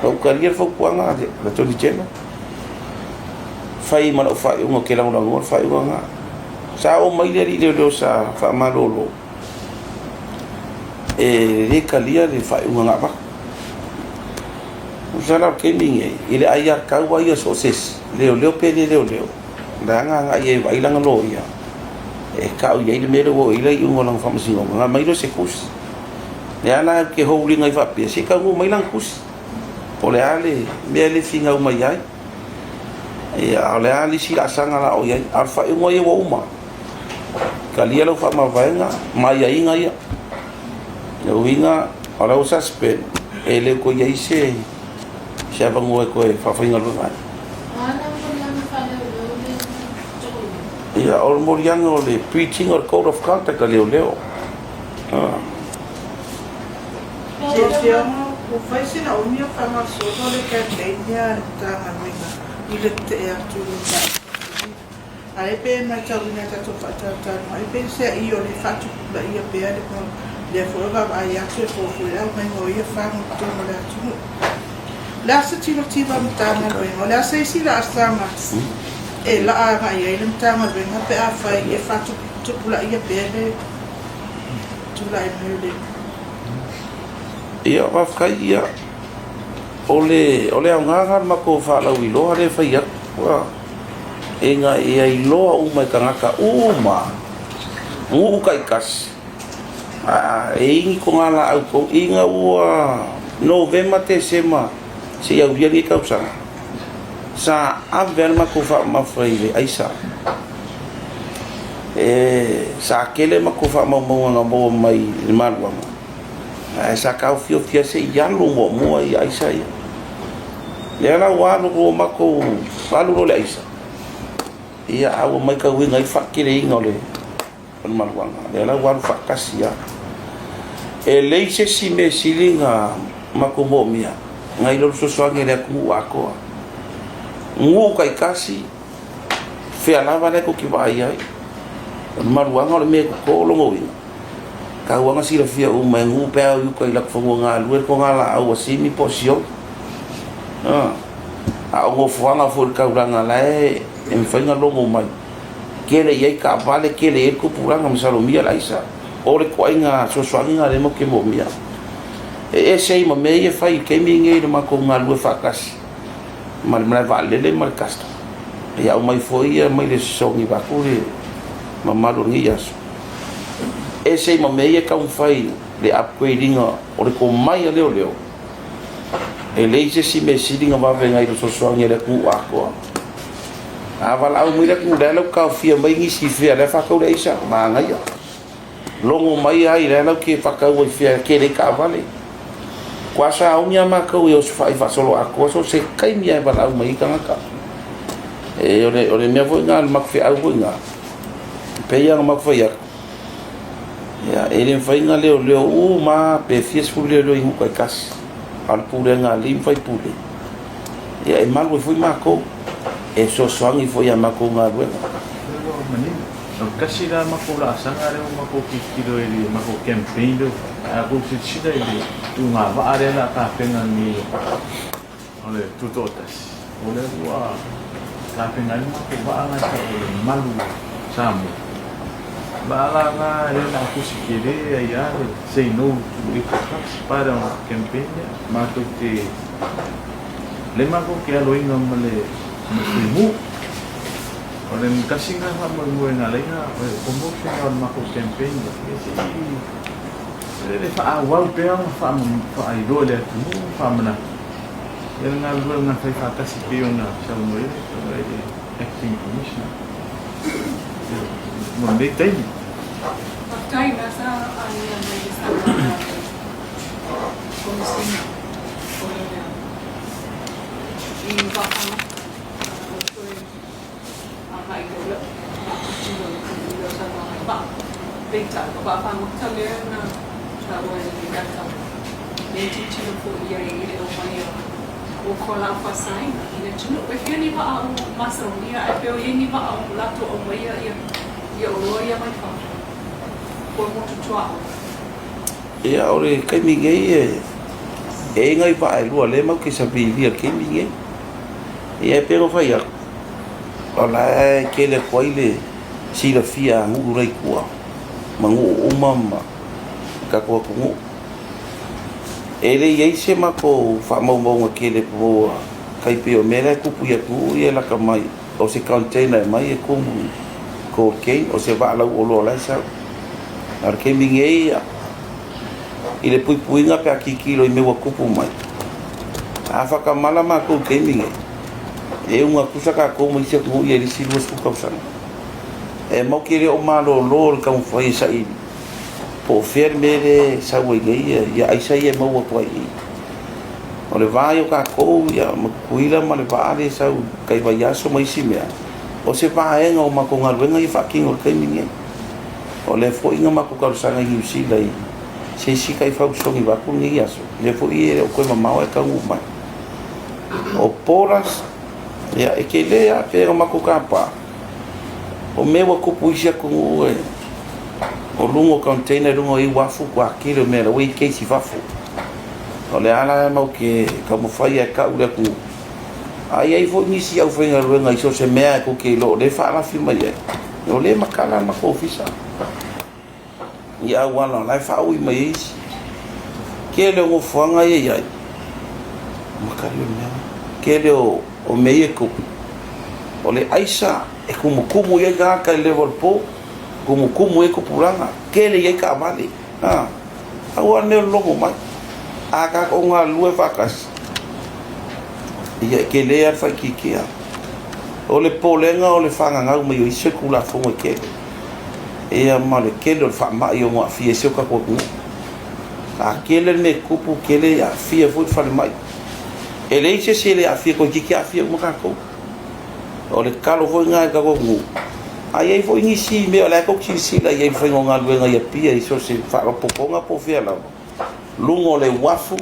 na ou talia le fautuaga a le Attorney General, fai ma lau faaiuga ou te lagolagoina le faaiuga lena. Sa oo mai le alii leoleo sa faamalolo, e le talia le faaiuga na avatu. Tusa la o le taimi lenei, i le aiatatau lava ia a so o se isi, leoleo pe le leoleo, Leaga agai e vaai lana loia e kau i ai le mea lea ua oo i ai le iuga o lana faamasinoga, na aumai lea o se tusi. Lea la ou te hold ina ai faapea, se i taunuu mai lana tusi, po o le a le mea lea e finau mai ai, ia, a o le a le isi laasaga o le a oo i ai. A o le faaiuga ia ua uma, talia lau faamavaega ma aiaiga ia. O lona uiga, o la ua suspend, e le o toe i ai se avanoa e toe faafaigaluega ai. Ia, o le moliaga o le breaching o le code of conduct a leoleo. Lau Afioga, ua fai sina umi o faagasolo le campaign lea a le Matagaluega i le tetee atu i le mataupu faapitoa. Ae pe matauina e tatou faatalatalanoa ai pe se i o le faatupulaia pea le lea foi o vaavaai atu e fuafua i le aumaiga o ia fagu i totonu o le atunuu. O le a se tilotilo a le Matagaluega? O le a se isi laasaga e laa agai ai le Matagaluega pe afai e faatupulaia pea le tulai mai o le. Ia, faafetai. Ia, o le, o le aoga lena o le matou faalauiloa lea e fai atu. Ina ia iloa uma e tagata uma, nuu taitasi, e i ni togalaau tonu, ina ua Novema, Tesema seia aulia lenei tausaga, sa ave lava le matou faamamafa i le aisa. E, sa tele matou faamaumauga na maua mai i le maluaga, ae sa taofiofi lava se i alu muamua ia aisa ia. Lea la ua alu ua matou alu loa le aisa, ia a ua matauina ai le faateleina o le maluaga, lea la ua alu faatasi lava. E leai se isi mea sili ona matou moomia nai lo le fesoasoani a le atunuu atoa. Nuu taitasi, fea lava lea tou te vaai ai, o le maluaga o le mea e toto. O lona uiga, tau lava ona silafia uma e nuu pe a o i uta i latou fanua galue le togalaau a Simi po o Sioli. A o nofoaga foi o le taulaga la e mafai ona logo mai, tele i ai taavale, tele i ai le tupulaga, masalomia le aisa. O le ituaiga fesoasoani lena lea matou te moomia. E ese ai ma mea ia e fai i le taimi lenei i le matou galulue faatasi ma le malae vaalele ma le custom. Ia aumai foi ia mai le sosogi vaeatu le mamalu o lenei aso. E ese ai ma mea ia e taumafai le upgrade ina o le tomai a leoleo. E leai se isi mea sili ona vave nai lo fesoasoani a le atunuu atoa. A valaau mai le atunuu, lea la ua taofia mai nisi i fea, lea faatau le aisa, manaia. Logo mai ai, lea la ua faatau ai fea, tele ai taavale. Ua sauni lava matou e osofai faasoloatoa, so o se taimi lava e valaau mai ai tagata. E, o le, o le mea foi lena, o le matou feau foi lena, e pei lava ona matou fai atu, Ia, e le mafai ona leoleo uma lava pe fia sefulu leoleo i nuu taitasi, a o le pulega a alii ma faipule, ia e malu ai foi matou, e fesoasoani foi i a matou galuega. Ua manino. O le tasi la matou laasaga lea ua matou tilotilo i le matou campaign lea ua fai. A outou silasila i le tugavaa lea o le a tapena nei o le Tutoatasi, o lea ua tapena ai le matou vaa lena e tau o le Malu Samoa. Vaa la lena lea o le a tusi tele ai lava le Say No to Liquor Trucks, part of campaign lea. Matou te, lea matou te aloina ma le Fuimu. O le tasi lena faamoemoe na ala ai ona o le promotion lena o le matou campaign lea, ia se i le faaauau pea ona faailoa i le atunuu ma faamanatu ia le galulue o gafai faatasi pei ona saunoa ai le Afioga i le Acting Commissioner mo lenei taimi. Faafetai la sa agia mai le saunoaga a le Komesina o Leoleo i Vaafaagata o toe agai loa lau tilotilo i lau saunoaga i vaa. Peitai, o vaafagota lea na taua e le data lea e tilotilo foi i ai i le aumaia o kola faasaina i le atunuu. E fia ni vaa ua masalomia ae pe o i ai ni vaa ua latou aumaia ia oloa ia mai fafo po o motu tuaoi. Ia, o le taimi nei e i ai nai vaa e lua o lea matou te savilia i le taimi nei. Ia e pei ona fai atu, o la e tele atu ai le silafia a nuu la i tua ma nuu uma ma tatou atunuu. E le i ai se matou faamaumauga tele po ua tai pei o mea la e tupu i atunuu ia e lata mai. O se container e aumai e tumu i cocaine, o se vaa lauoloa o la e sau. A o le taimi nei, i le puipuiga pe a tilotilo i mea ua tupu mai, a faatamala matou i le taimi nei, e unu tutusa tatou ma isi atunuu ia i le isi 20 tausaga. E matou te le o malolo i le taumafai e saili po o fea le mea lea e sau ai nei ia aisa ia e maua atu ai i i. O le va ia o tatou ma Tutuila ma le vaa lea e sau i tai vaiaso ma isi mea, o se vaega o matou galuega ia e faatino i le taimi lenei. O lea foi na matou talosaga i Niu Sila i se isi taifau sogi vaeatu lenei aso, lea foi e le o toe mamao ae taunuu mai. O borders, ia e tele lava pei ona matou tapa, o mea ua tupu i isi atunuu e o luga o container i luga o uafu matua tele o mea la ua i ai case i fafo. O le a la matou te taumafai lava e tau i le atunuu, a i ai foi nisi aufaigaluega i so o se mea lava tou te iloa o lea e faalafi mai ai, o lea e matala le matou ofisa i auala o la e faaui mai ai isi. Tele o nofoaga ia e i ai, matali o le mea lea. Tele o mea ia e tupu, o le aisa e tumutumu i ai tagata i le level po, tumutumu i ai tupulaga, tele i ai taavale. Aua le mea o le logo mai. A tatou galulue faatasi, ia e tele lava le faaitiitia. O le popolega o le faagagau mai o isi solitulafono e tele, ia ma le tele o le faamai e ono aafia ai si o tatou atunuu. A tele le mea e tupu, tele e aafia foi le falemai. E leai se isi e le aafia, toeitiiti aafia uma tatou. O le tatalo foi lena i le tatou atunuu, a i ai foi nisi mea o la e tou te silasila i ai i le faiga o galuega i Apia i so o se faalapotopotoga po o fea lava, luga o le uafu,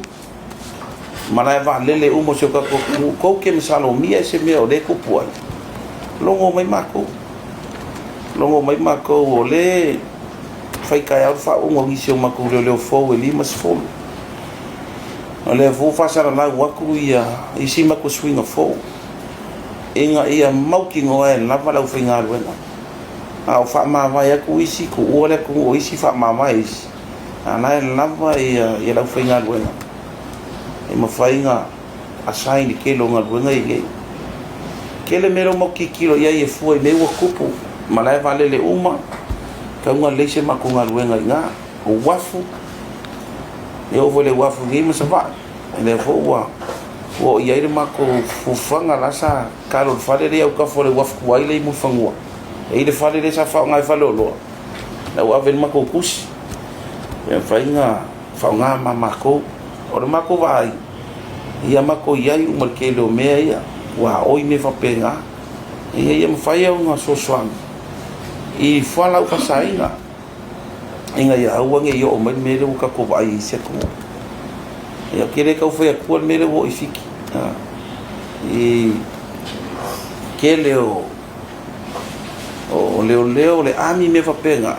malae vaalele uma o si o tatou atunuu, tou te masalomia i se mea o lea e tupu ai, logo mai matou. Logo mai matou o lea e fai taeao le faauuga o nisi o matou leoleo fou e 50. O lea foi ua faasalalau atu ia isi matou suiga fou ina ia mautinoa e lava le aufaigaluega. A o faamavae atu isi, tuua le atunuu o isi, faamavae isi, a o la e lava le aufaigaluega e mafai ona assign le tele o galuega ia e i ai. Tele mea lea ua matou tilotilo i ai e fua i mea ua tupu, malae vaalele uma, tatau ona lelei se matou galuega i ina. O uafu, e oo foi i le uafu nei ma Savaii, lea foi ua oo i ai le matou fuafuaga la sa talo i le fale lea i autafa o le uafu tuai lea i Mulifanua. E i ai le fale lea sa faaaoga e faleoloa, la ua ave i ai le matou tusi, e mafai ona faaaoga ma matou. O le matou vaai, ia matou i ai uma i le tele o mea ia, ua aoi mea faapena, ina ia mafai ona fesoasoani i fualaau faasaina. Ina ia aua ne i oo mai le mea lea ua tatou vaai ai i isi atunuu. Ia, ou te le tau fai atua le mea lea ua oo i Fiti. I tele o leoleo, o le army mea faapena,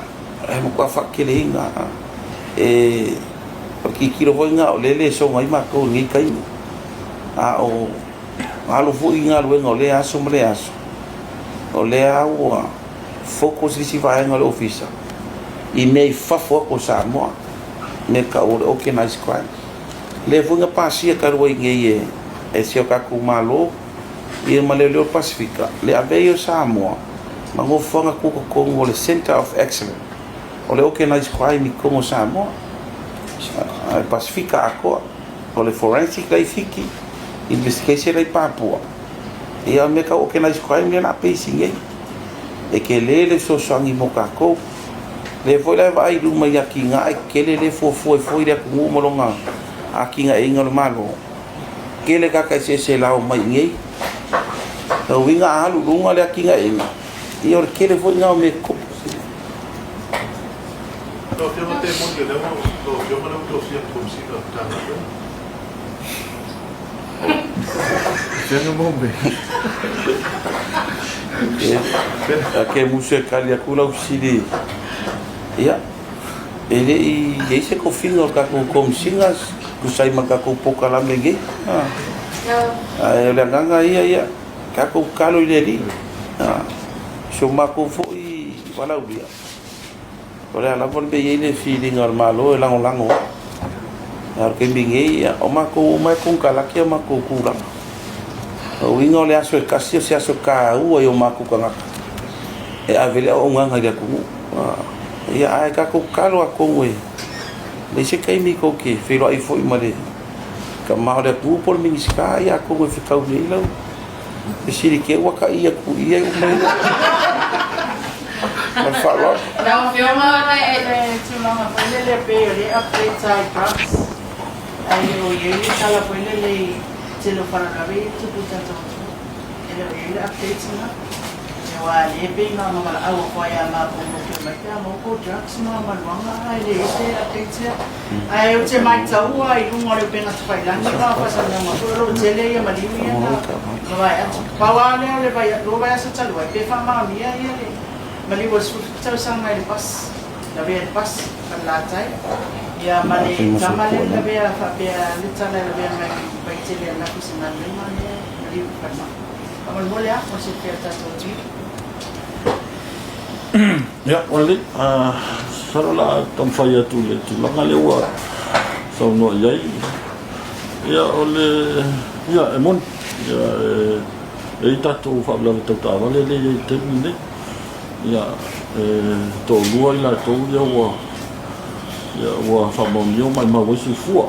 e matua faateleina. E o le tilotilo foi lena o lea e le soona ai matou i lenei taimi. A o alo foi i galuega o lea aso ma lea aso, o lea ua focus le isi vaega o le ofisa i mea i fafo atu o Samoa, mea e tau o le organized crime. Lea foi na pasia talu ai nei e si o tatou Malo ia ma Leoleo o le Pasefika le avea ai o Samoa ma nofoaga tutotonu o le Centre of Excellence o le organized crime i totonu o Samoa, Pasefika atoa. O le forensic la i Fiti, investigation la i Papua. Ia o mea tau organized crime lea o le a pesi nei. E tele le fesoasoani mo tatou. Lea foi la e vaai i luma i atinae tetele lea e fuafua ai foi le atunuu ma lona atinaeina o le Malo. Tele tagata eseese e lao mai i inei. O lona uiga a alu i luga le atinaeina, ia o le tele foi lena o mea e tutupu. Lau Afioga pe moni o lea ua lau Afioga lea ua tofia ma Komesina o le Matagaluega. Ke musu e tali atu lau fesili, ia, e le i i ai se tofiga o le tatou Komesina tusa ai ma le tatou polokalame nei. Ae o le agaga ia, ia, tatou tatalo i le Alii. Si o matou foi valaaulia, O le a lava le mea e i ai le filiga o le Malo e lagolago ai. A o le taimi nei, o matou uma e konekarate a matou tulaga. O uiga o le aso e tasi o se aso taua i o matou tagata e ave le auaunaga i le atunuu. Ia ae tatou tatalo atonu e leai se taimi tou te feiloai foi ma le tama o le atunuu po o le Minisita, ia atonu e fetau nei lau fesili te i ua ta'i atu i ia uma ia. Ma le faaaloalo. Lau Afioga, o le tulaga foi lele pei o lea e update lava i drugs, ae le o i ai le tala foi lele i le tele o faalavelave ia e tupu i le tatou atunuu. E le o i ai le update lena. Aua o lea e pei na ona valaau atu lava ia matou noke mai pe a maua tou drugs ma maluaga ae leai se update sea. Ae ou te maitaua i luga o le upega tafailagi ma faasalalauga foi o lo o tele ia maliu ia na mavae atu. Pau lava lea o le lua vaiaso talu ai pe faamaonia ia le maliu o le 17 tausaga i le pasi, lavea i le pasi, Falelatai, ia ma le tama lea na lavea faapea le tala e lavea mai Vaitele ananafi i se galuega lea maliu i le falemai. Faamolemole lava mo le silafia e le tatou atunuu. Ia, ua lelei. Masalo o le a taumafai atu i le tulaga lea ua saunoa i ai. Ia, o le... Ia, e moni. Ia, e i ai tatou faalavelave tau taavale lea e i ai i le taimi lenei. Ia, e toalua i latou ia ua, ia, ua faamaonia ua maumau ai soifua.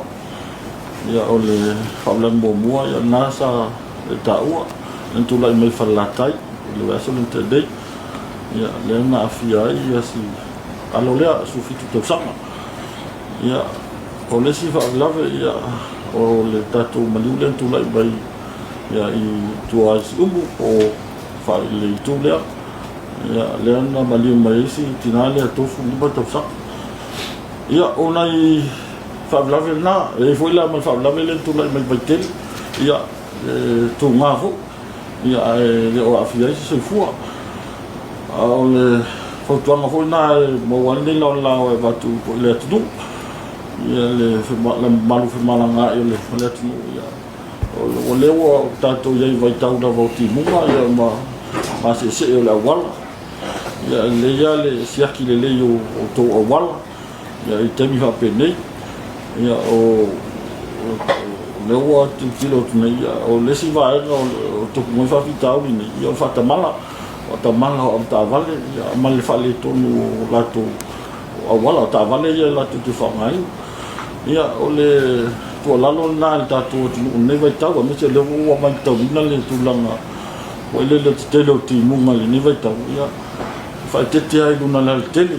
Ia, o le faalavelave muamua, ia, lena sa e taua, na tulai mai Falelatai i le vaiaso lea na tea nei. Ia, lea na aafia ai ia si alo lea, 17 tausaga. Ia, o le isi faalavelave, ia, o le tatou maliu lea na tulai mai ia, i tua i Siumu, po o le itu lea, ia, lea na maliu mai ai si tinā lea 35 tausaga. Ia, o nai faalavelave na, e i ai foi la ma le faalavelave lea na tulai mai Vaitele, ia, e tuga foi, ia, ae le o aafia ai se soifua. A o le fautuaga foi lena e maua ai lenei laolao e avatu foi i le atunuu, ia le mamalu femalagaai o le atunuu, ia, o lea ua tatou i ai i vaitau lava o timuga ia ma maseesee o le auala. Ia, e lelei lava le siaki lelei o tou auala ia, i taimi faapenei. Ia, o lea ua tilotilo atu nei, ia, o le isi vaega o tupu mai faafitauli nei, ia, o le faatamala, faatamala o avetaavale, ia, ma le faaletonu o latou auala, o taavale ia latou te faaaogaina. Ia, o le tuualalo lena i le tatou atunuu i lenei vaitau, aemaise o lea ua matauina le tulaga foi lele o le tetele o timuga i lenei vaitau, ia, e faaeteete lava i luga o le alatele.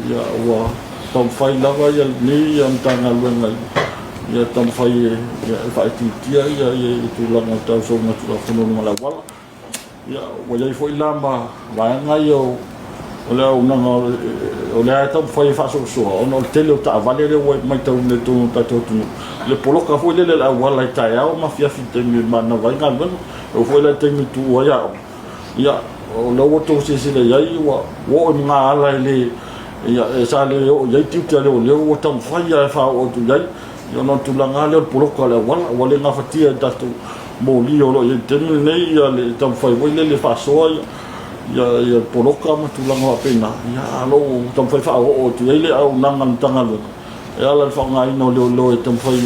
Ia, ua taumafai lava ia lenei Matagaluega ia taumafai e faaitiitia ia tulaga tau soligatulafono i luga o le auala. Ia, ua i ai foi la ma vaega ia o le auaunaga o lea e taumafai e faasoasoa ona o le tele o taavale lea ua matauina i totonu o le tatou atunuu. Le poloka foi lele o le auala i taeao ma afiafi i taimi e manava ai galuega. E oo foi la i taimi e tuua ai aoga, ia, o lea ua outou silasila i ai ua oo i luga ala e le, ia, e sa le oo i ai tiute a leoleo ua taumafai lava e faaoo atu i ai. Ia ona o le tulaga lava lea o le poloka o le auala, ua le gafatia e tatou moli o lo o i ai i le taimi lenei ia le taumafai foi lele e faasoa ia le poloka ma tulaga faapena, ia a o lo o taumafai e faaoo atu i ai le auaunaga a le Matagaluega e ala i le faaaogaina o leoleo e taumafai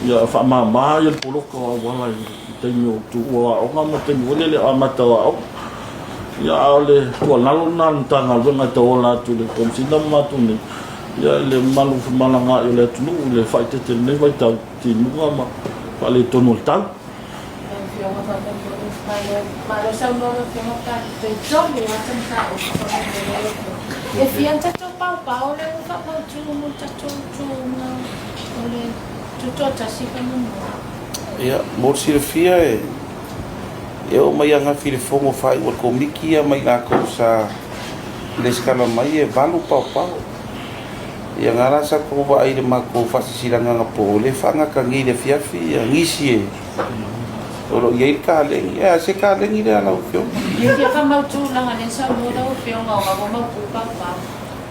ia faamama le poloka o auala i le taimi o tuua aoga ma le taimi foi lele o amata o aoga. Ia a o le tuualalo lena a le Matagaluega e tauala atu i le Komesina ma matou nei, Ia i le mamalu femalagaai o le atunuu i le faaeteete i lenei vaitau timuga ma faaletonu o le tau. Lau Afioga faamolemole malo malo saunoa lau Afioga faafetai tonu lava ta mataupu faamolemole lau Afioga. E fia ni tatou paopao lea ua faamautu mo le tatou tuuga o le tutoatasi faamolemole. Ia, mo le silafia e e oo mai ananafi i le fono faaiu a le Komiti ia ma i latou sa lesitala mai e valu paopao. Ia na la sa tou vaai i le matou faasisilaga anapo, o lea e faagata nei i le afiafi ia nisi e o lo o i ai le kaleni. E a se kaleni lea lau Afioga? E fia faamautu leaga lea saunoa lau Afioga o ua mautu paopao.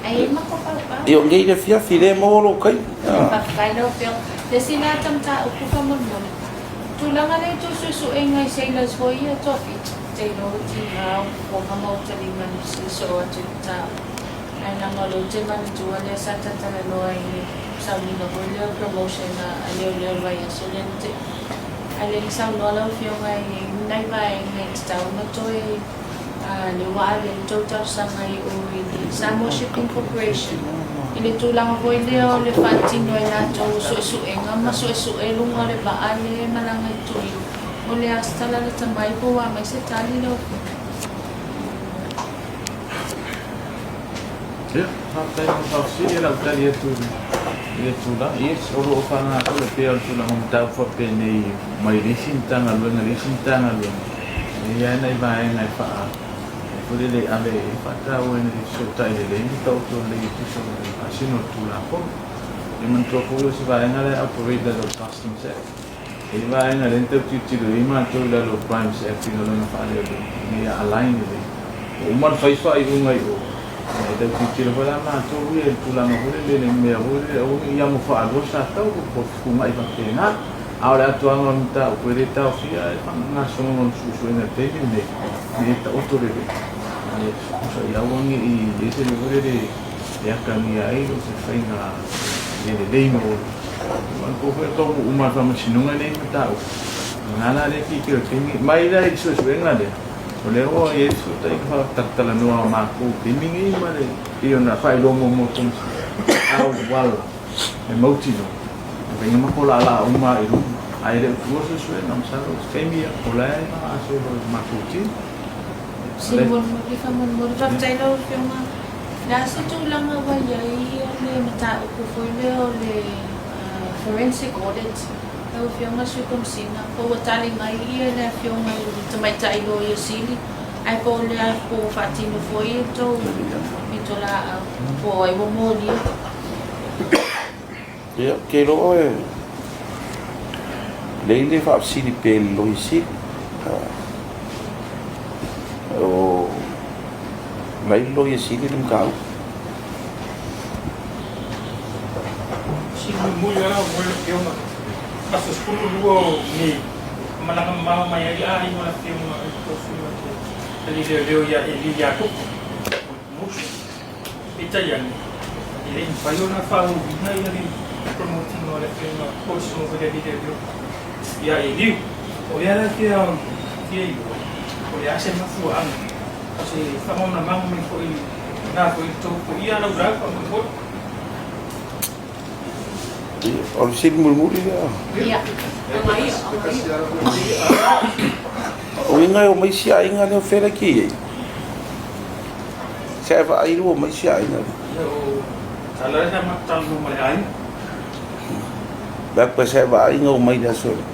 Ae i ai matou paopao. Ia o nei i le afiafi lea e maua lou taimi. Faafetai lau Afioga. Le isi la ta mataupu faamolemole, tulaga lea i tou suesuega i sailors foi ia toafitu, te iloa ua tiga o fofoga ma uta lima i le soo atu i le mataupu. Ae leaga o lea ou te manatua lea sa ta talanoa i le sauniga foi lea o promotion a leoleo i le vaiaso lea na tea. Ae lea na saunoa lau Afioga i nai vaega e tatau ona toe le ua ave ai le tou talosaga i o i le Samoa Shipping Corporation i le tulaga foi lea o le faatino e latou o suesuega ma suesue luga o le vaa lea e malaga i Tuliu. O le a se tala lata mai po ua aumai se tali lau Afioga? Ia, faafetai mo le faafesili, o le a ou tali atu i le tulaga. Yes, o lo o faagasolo pea o le tulaga o mataupu faapenei mai le isi Matagaluega i le isi Matagaluega. E i ai nai vaega e faa e foi lele e ave e faataua ina ia fesootai lelei ma taoto lelei e tusa ma le faasino o le Tulafono. Ia manatua foi o se vaega lea e operate i lalo o le Customs Act. E i ai vaega lea na tau tilotilo i ai matou i lalo o Crimes Act i galuega faaleoleo ina ia align lelei. Ua uma ona fai faaiuga i o, ia e tau tilotilo foi la matou ia i le tulaga foi lele i le mea foi lele aua ne i amo faalua sa tau po o fetuunai faapena. A o le atoaga o le mataupu e le taofia ai le faagasologa o le suesuega i le taimi lenei ina ia taoto lelei ina ia tusa i aua ne i i ai se mea foi lele e atagia ai o se faiga le lelei mo Manatua foi o taunuu uma a le Faamasinoga nei mataupu. O lena la lea e tilotilo i le taimi mai la i le suesuega lea, o lea ua i ai le fesootaiga faatalatalanoa a matou i le taimi nei ma le pei ona faailoa muamua e le Komesina, auala e mautinoa e faiga ma tolaalaa uma i luma, ae le o tuua le suesuega. Masalo o se taimi o la e faagasolo e le matou team. Sili molimoli faamolemole. Faafetai lau Afioga. O le a se tulaga ua i ai le mataupu foi lea o le forensic audit lau Afioga Sui Komesina, po ua tali mai le Afioga i le Tamaitai Loia Sili ae po o le a po ua faatino foi le tou pitolaau po o ai ua molia? Ia, ou te iloa e lelei le faafesili pea i le Loia Sili. O la e i le Loia Sili le mataupu. Sili mulimuli lava mo le Afioga, aso 12 o Me, na malaga mamao mai ai le aiga o le Afioga i le tofiga o le Alii Leoleo ia Eli Iakopo mo le promotion. Peitai ane, e le i mafai ona faaauauina le promote ina o le Afioga Paulson foi le Alii Leoleo ia Eliu. O lea la e fia iloa, o le a se mafuaaga, o se faamalamalamaga mai foi lena foi i le tou paia laulau faamolemole. O le fesili mulimuli lea. Ia. O uiga e omai isi aiga lea o fea la e te i ai? Se ae vaai lua mai isi aiga lea. Pe a se ae vaai na omai le aso lea.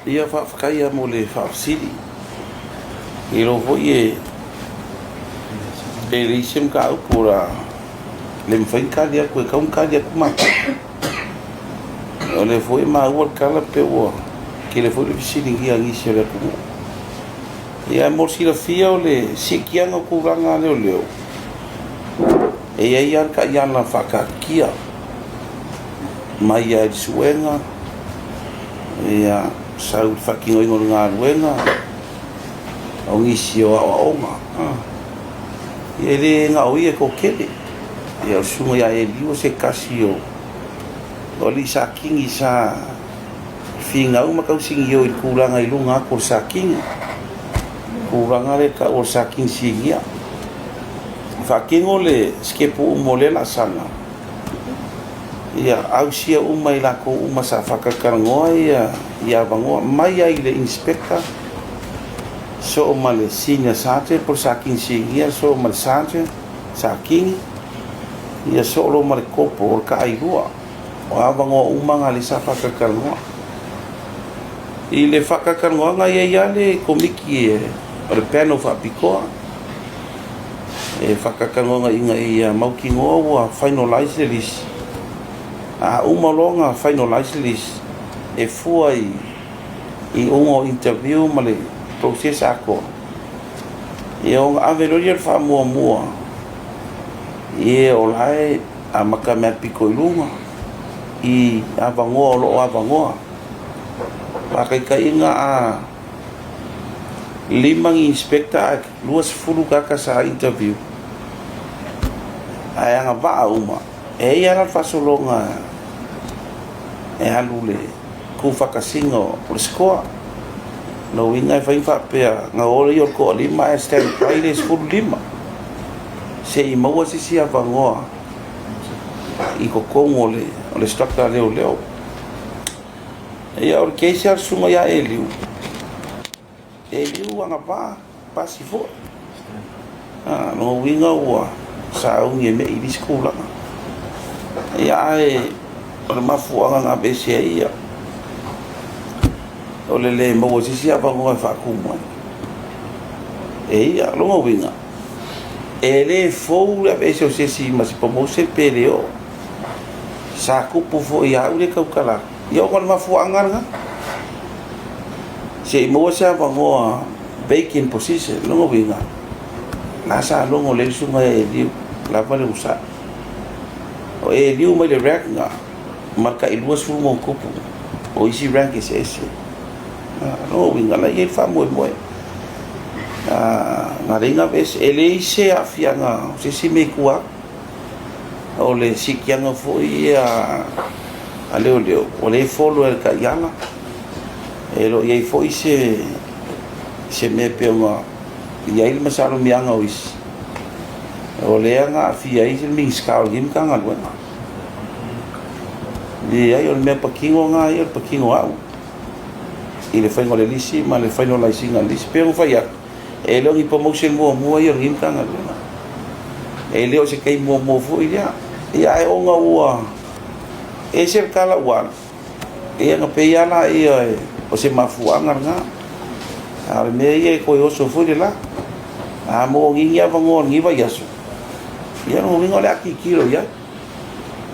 Ia faafetai lava mo le faafesili. Iloa foi e leai se mataupu o le a le mafai ona tali atu, e tatau ona tali atu matou. O lea foi e maua le tala pei ua tele foi le fesiligia a nisi o le atunuu. Ia mo le silafia o le siitiaga o tulaga leoleo, e i ai lava le taiala faataatitia mai lava i le suega, ia sau i le faatinoina o le galuega, o nisi o aoaoga. Ia e le na o ia e toatele. Ia o le susuga ia Eliu o se tasi o alii Satini sa finau ma tausinio i le tulaga i luga atu o le Satini, tulaga lea e tau o le Satini Sinia. Faatino le sitepu uma o lea laasaga, ia ausia uma e latou uma sa faatalatalanoa ia avanoa mai ai i le Inspector soo ma le Senior Sergeant po o le Satini Sinia soo ma le Sergeant Satini, ia soo loa ma le Kopo o le Taailua. O avanoa uma na lea sa faatalatalanoa. I le faatalatalanoaga e i ai lava le komiti o le panel faapitoa e faatalatalanoaga ina ia mautinoa ua finalize le lisi. A uma loa ona finalize le lisi, e fua i iuga o interview ma le process atoa, ia ona ave loa lea o le faamuamua i e o la e amata mea pito i luga i avanoa o lo o avanoa. Faataitaiga a 5 ni inspector ae 20 tagata sa interview ae agavaa uma, e i ai lava le faasologa. e alu le kufakasiga o le SCOA. Lona uiga e fai ma faapea na o ia o le toalima ae stand by le 15 se i maua se isi avanoa i totonu o le o le structure a leoleo. Ia o le case a le susuga ia Eliu, Eliu agavaa pasi foi. A, lona uiga ua sauni e me'i i le isi tulaga. Ia ae o le mafuaaga na aveese ai ia, o le le maua o se isi avanoa e faatumu ai. E ia, lona uiga, e le fou le aveese o se isi ma se promotion pe le oo. Sa tupu foi ia au lea e tautala atu. Ia ona o le mafuaaga lena. Se i maua se avanoa vacant position. Lona uiga, la sa logo lelei le susuga ia Eliu, lava le usa. O Eliu mai le rank na, ma le tai 20 ma ona tupu o isi rank eseese. Lona uiga, la e i ai le faamoemoe. Na leai na aveese. E leai se aafiaga o se isi mea i tua atu. O le siitiaga foi ia a leoleo, ua le follow e le taiala. E le o i ai foi se se mea pei ona i ai le masalomiaga o isi, o lea na aafia ai le Minisita o lenei Matagaluega. Leai, o le mea patino lena ia, o le patino a au i le faiga o le lisi ma le finalize ina o le lisi. Pei ona fai atu, e le o ni promotion muamua ia o lenei Matagaluega. E le o se taimi muamua foi lea. Ia ae ona ua ese le tala ua alu, ia ona pei lava lea o se mafuaaga lena. A o le mea ia e toe oso foi le la. A maua ni avanoa o lenei vaiaso, ia lona uiga o le a tilotilo i ai.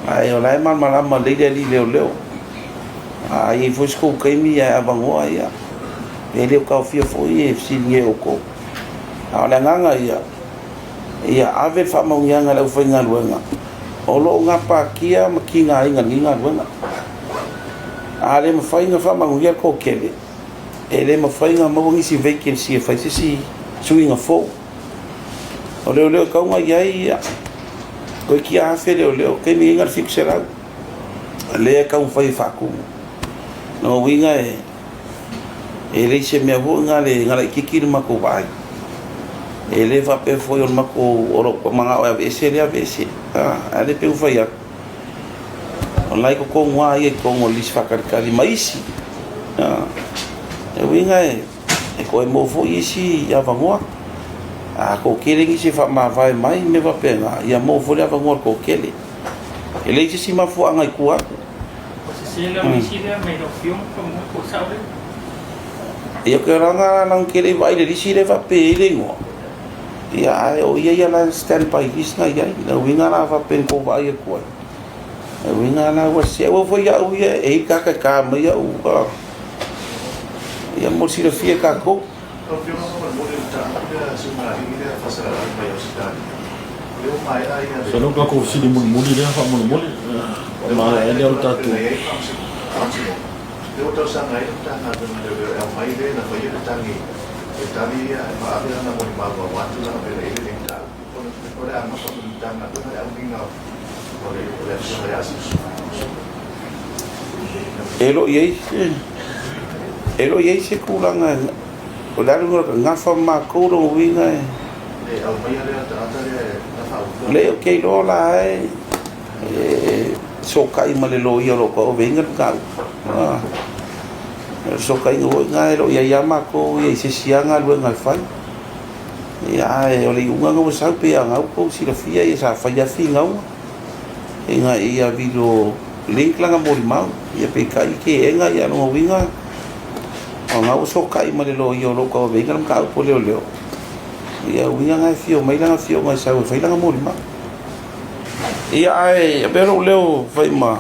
Ae o la e malamalama lelei le alii leoleo. A i ai foi se tou taimi ae avanoa ia, e le o taofia foi e fesiligia e outou. A o le agaga ia, ia ave le faamanuiaga i le aufaigaluega o lo o gapatia ma tigaina i lenei galuega. A le mafai ona faamanuia le toatele, e le mafai ona maua nisi vacancy e fai se isi suiga fou. O leoleo e tatau ona i ai ia, toeitiiti 1000 leoleo, taimi nei na o le 700 lea e taumafai e faatumu. Lona uiga e leai se mea foi na le laitiiti le matou vaai. E le faapea foi o le matou, o lou manao e aveese lea aveese. Ae le pei ona fai atu, o la e i totonu lava ia i totonu o le lisi faatalitali ma isi. O le uiga e toe maua foi isi avanoa. A toatele nisi e faamavae mai mea faapena, ia maua foi le avanoa o le toatele. E leai se isi mafuaaga i tua atu. O se sele o nisi lea mai lau Afioga faamolemole po o sao lea. Ia ou te laga la tele i vaai i le lisi lea faapea e i ai le igoa. Ia ae o ia ia la stand by list na i ai. Le uiga la faapea na tou vaai atu ai. Le uiga la ua se aua foi au ia e i tagata e ta mai au ia mo le silafia e tatou. Lau Afioga faamolemole i le mataupu lea a si ugalii lea faasalalau mai Ausetalia, o lea ua maea ia le. Masalo tatou fesili mulimuli lea faamolemole, O lea ua maea maea lea o le le tatou. tulaga i ai le faamasinoga, lea ua talosaga ai le Matagaluega a Leoleo e aumai le na faia le tagi e tali ia ma ave lana molimau aua tulaga pei ona i ai lenei mataupu. O le a gafa ma le Matagaluega le aumiga o le Afioga ia Siusiu. E le o i ai se e le o i ai se tulaga o le alu gafa ma matou lona uiga e Le aumaia lea tagata lea e gafa autua. Le ou te iloa la e fesootai ma le loia o lo o tauaveina le mataupu. O le fesootaiga foi lena e le o i ai lava matou ia i se isi lava galuega e fai. Ia ae o le iuga lena ua sau pei lava o lena ua outou silafia ia sa fai lava finauga ina ia video link lana molimau. Ia peitai teena ia lona uiga o lena ua fesootai ma le loia o lo o tauaveina le mataupu a leoleo. Ia uiga lena e afio mai lana afioga e sau e fai lana molimau. Ia ae avea lou leo fai ma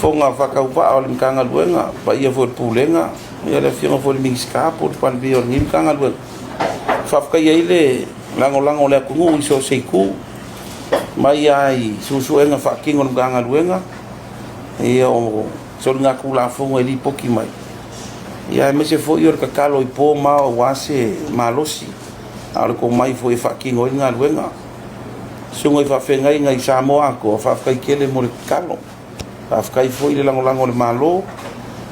fofoga faatauvaa o le Matagaluega, paia foi o le Pulega, ia le afioga foi i le Minisita po o le Palemia o lenei Matagaluega. Faafetai ai le lagolago o le atunuu i so o se itu, mai lava i suesuega faatino a le Matagaluega, ia o soligatulafono e lipoti mai, ia aemaise foi o le tatalo i po ma ao aua se malosi, a o le tomai foi e faatino ai le galuega. Susuga i faafeagaiga i Samoa atoa, faafetai tele mo le tatalo. Faafetai foi i le lagolago a le Malo,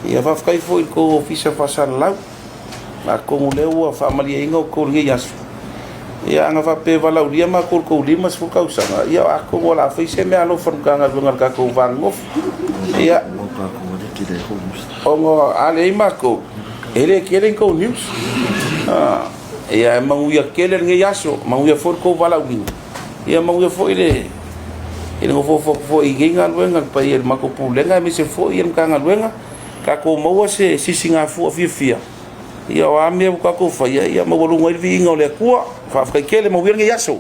ia faafetai foi i le tou Ofisa Faasalalau, atonu o lea ua faamalieina outou i lenei aso. Ia ana faapea e valaaulia matou i le tou 50 tausaga, ia atonu o le a fai se meaalofa a le Matagaluega i le tatou va nonofo. Ia, ona a leai matou, e le tele ni tou news. Ia e manuia tele lenei aso, manuia foi le tou valaauina, ia manuia foi le i le nofonofo atu foi i nei galuega le paia i le matou Pulega aemaise foi le Matagaluega, tatou maua se sisigafua fiafia, ia o a mea ua tatou faia, ia maualuga ai le viiga o le Atua. Faafetai tele, manuia lenei aso.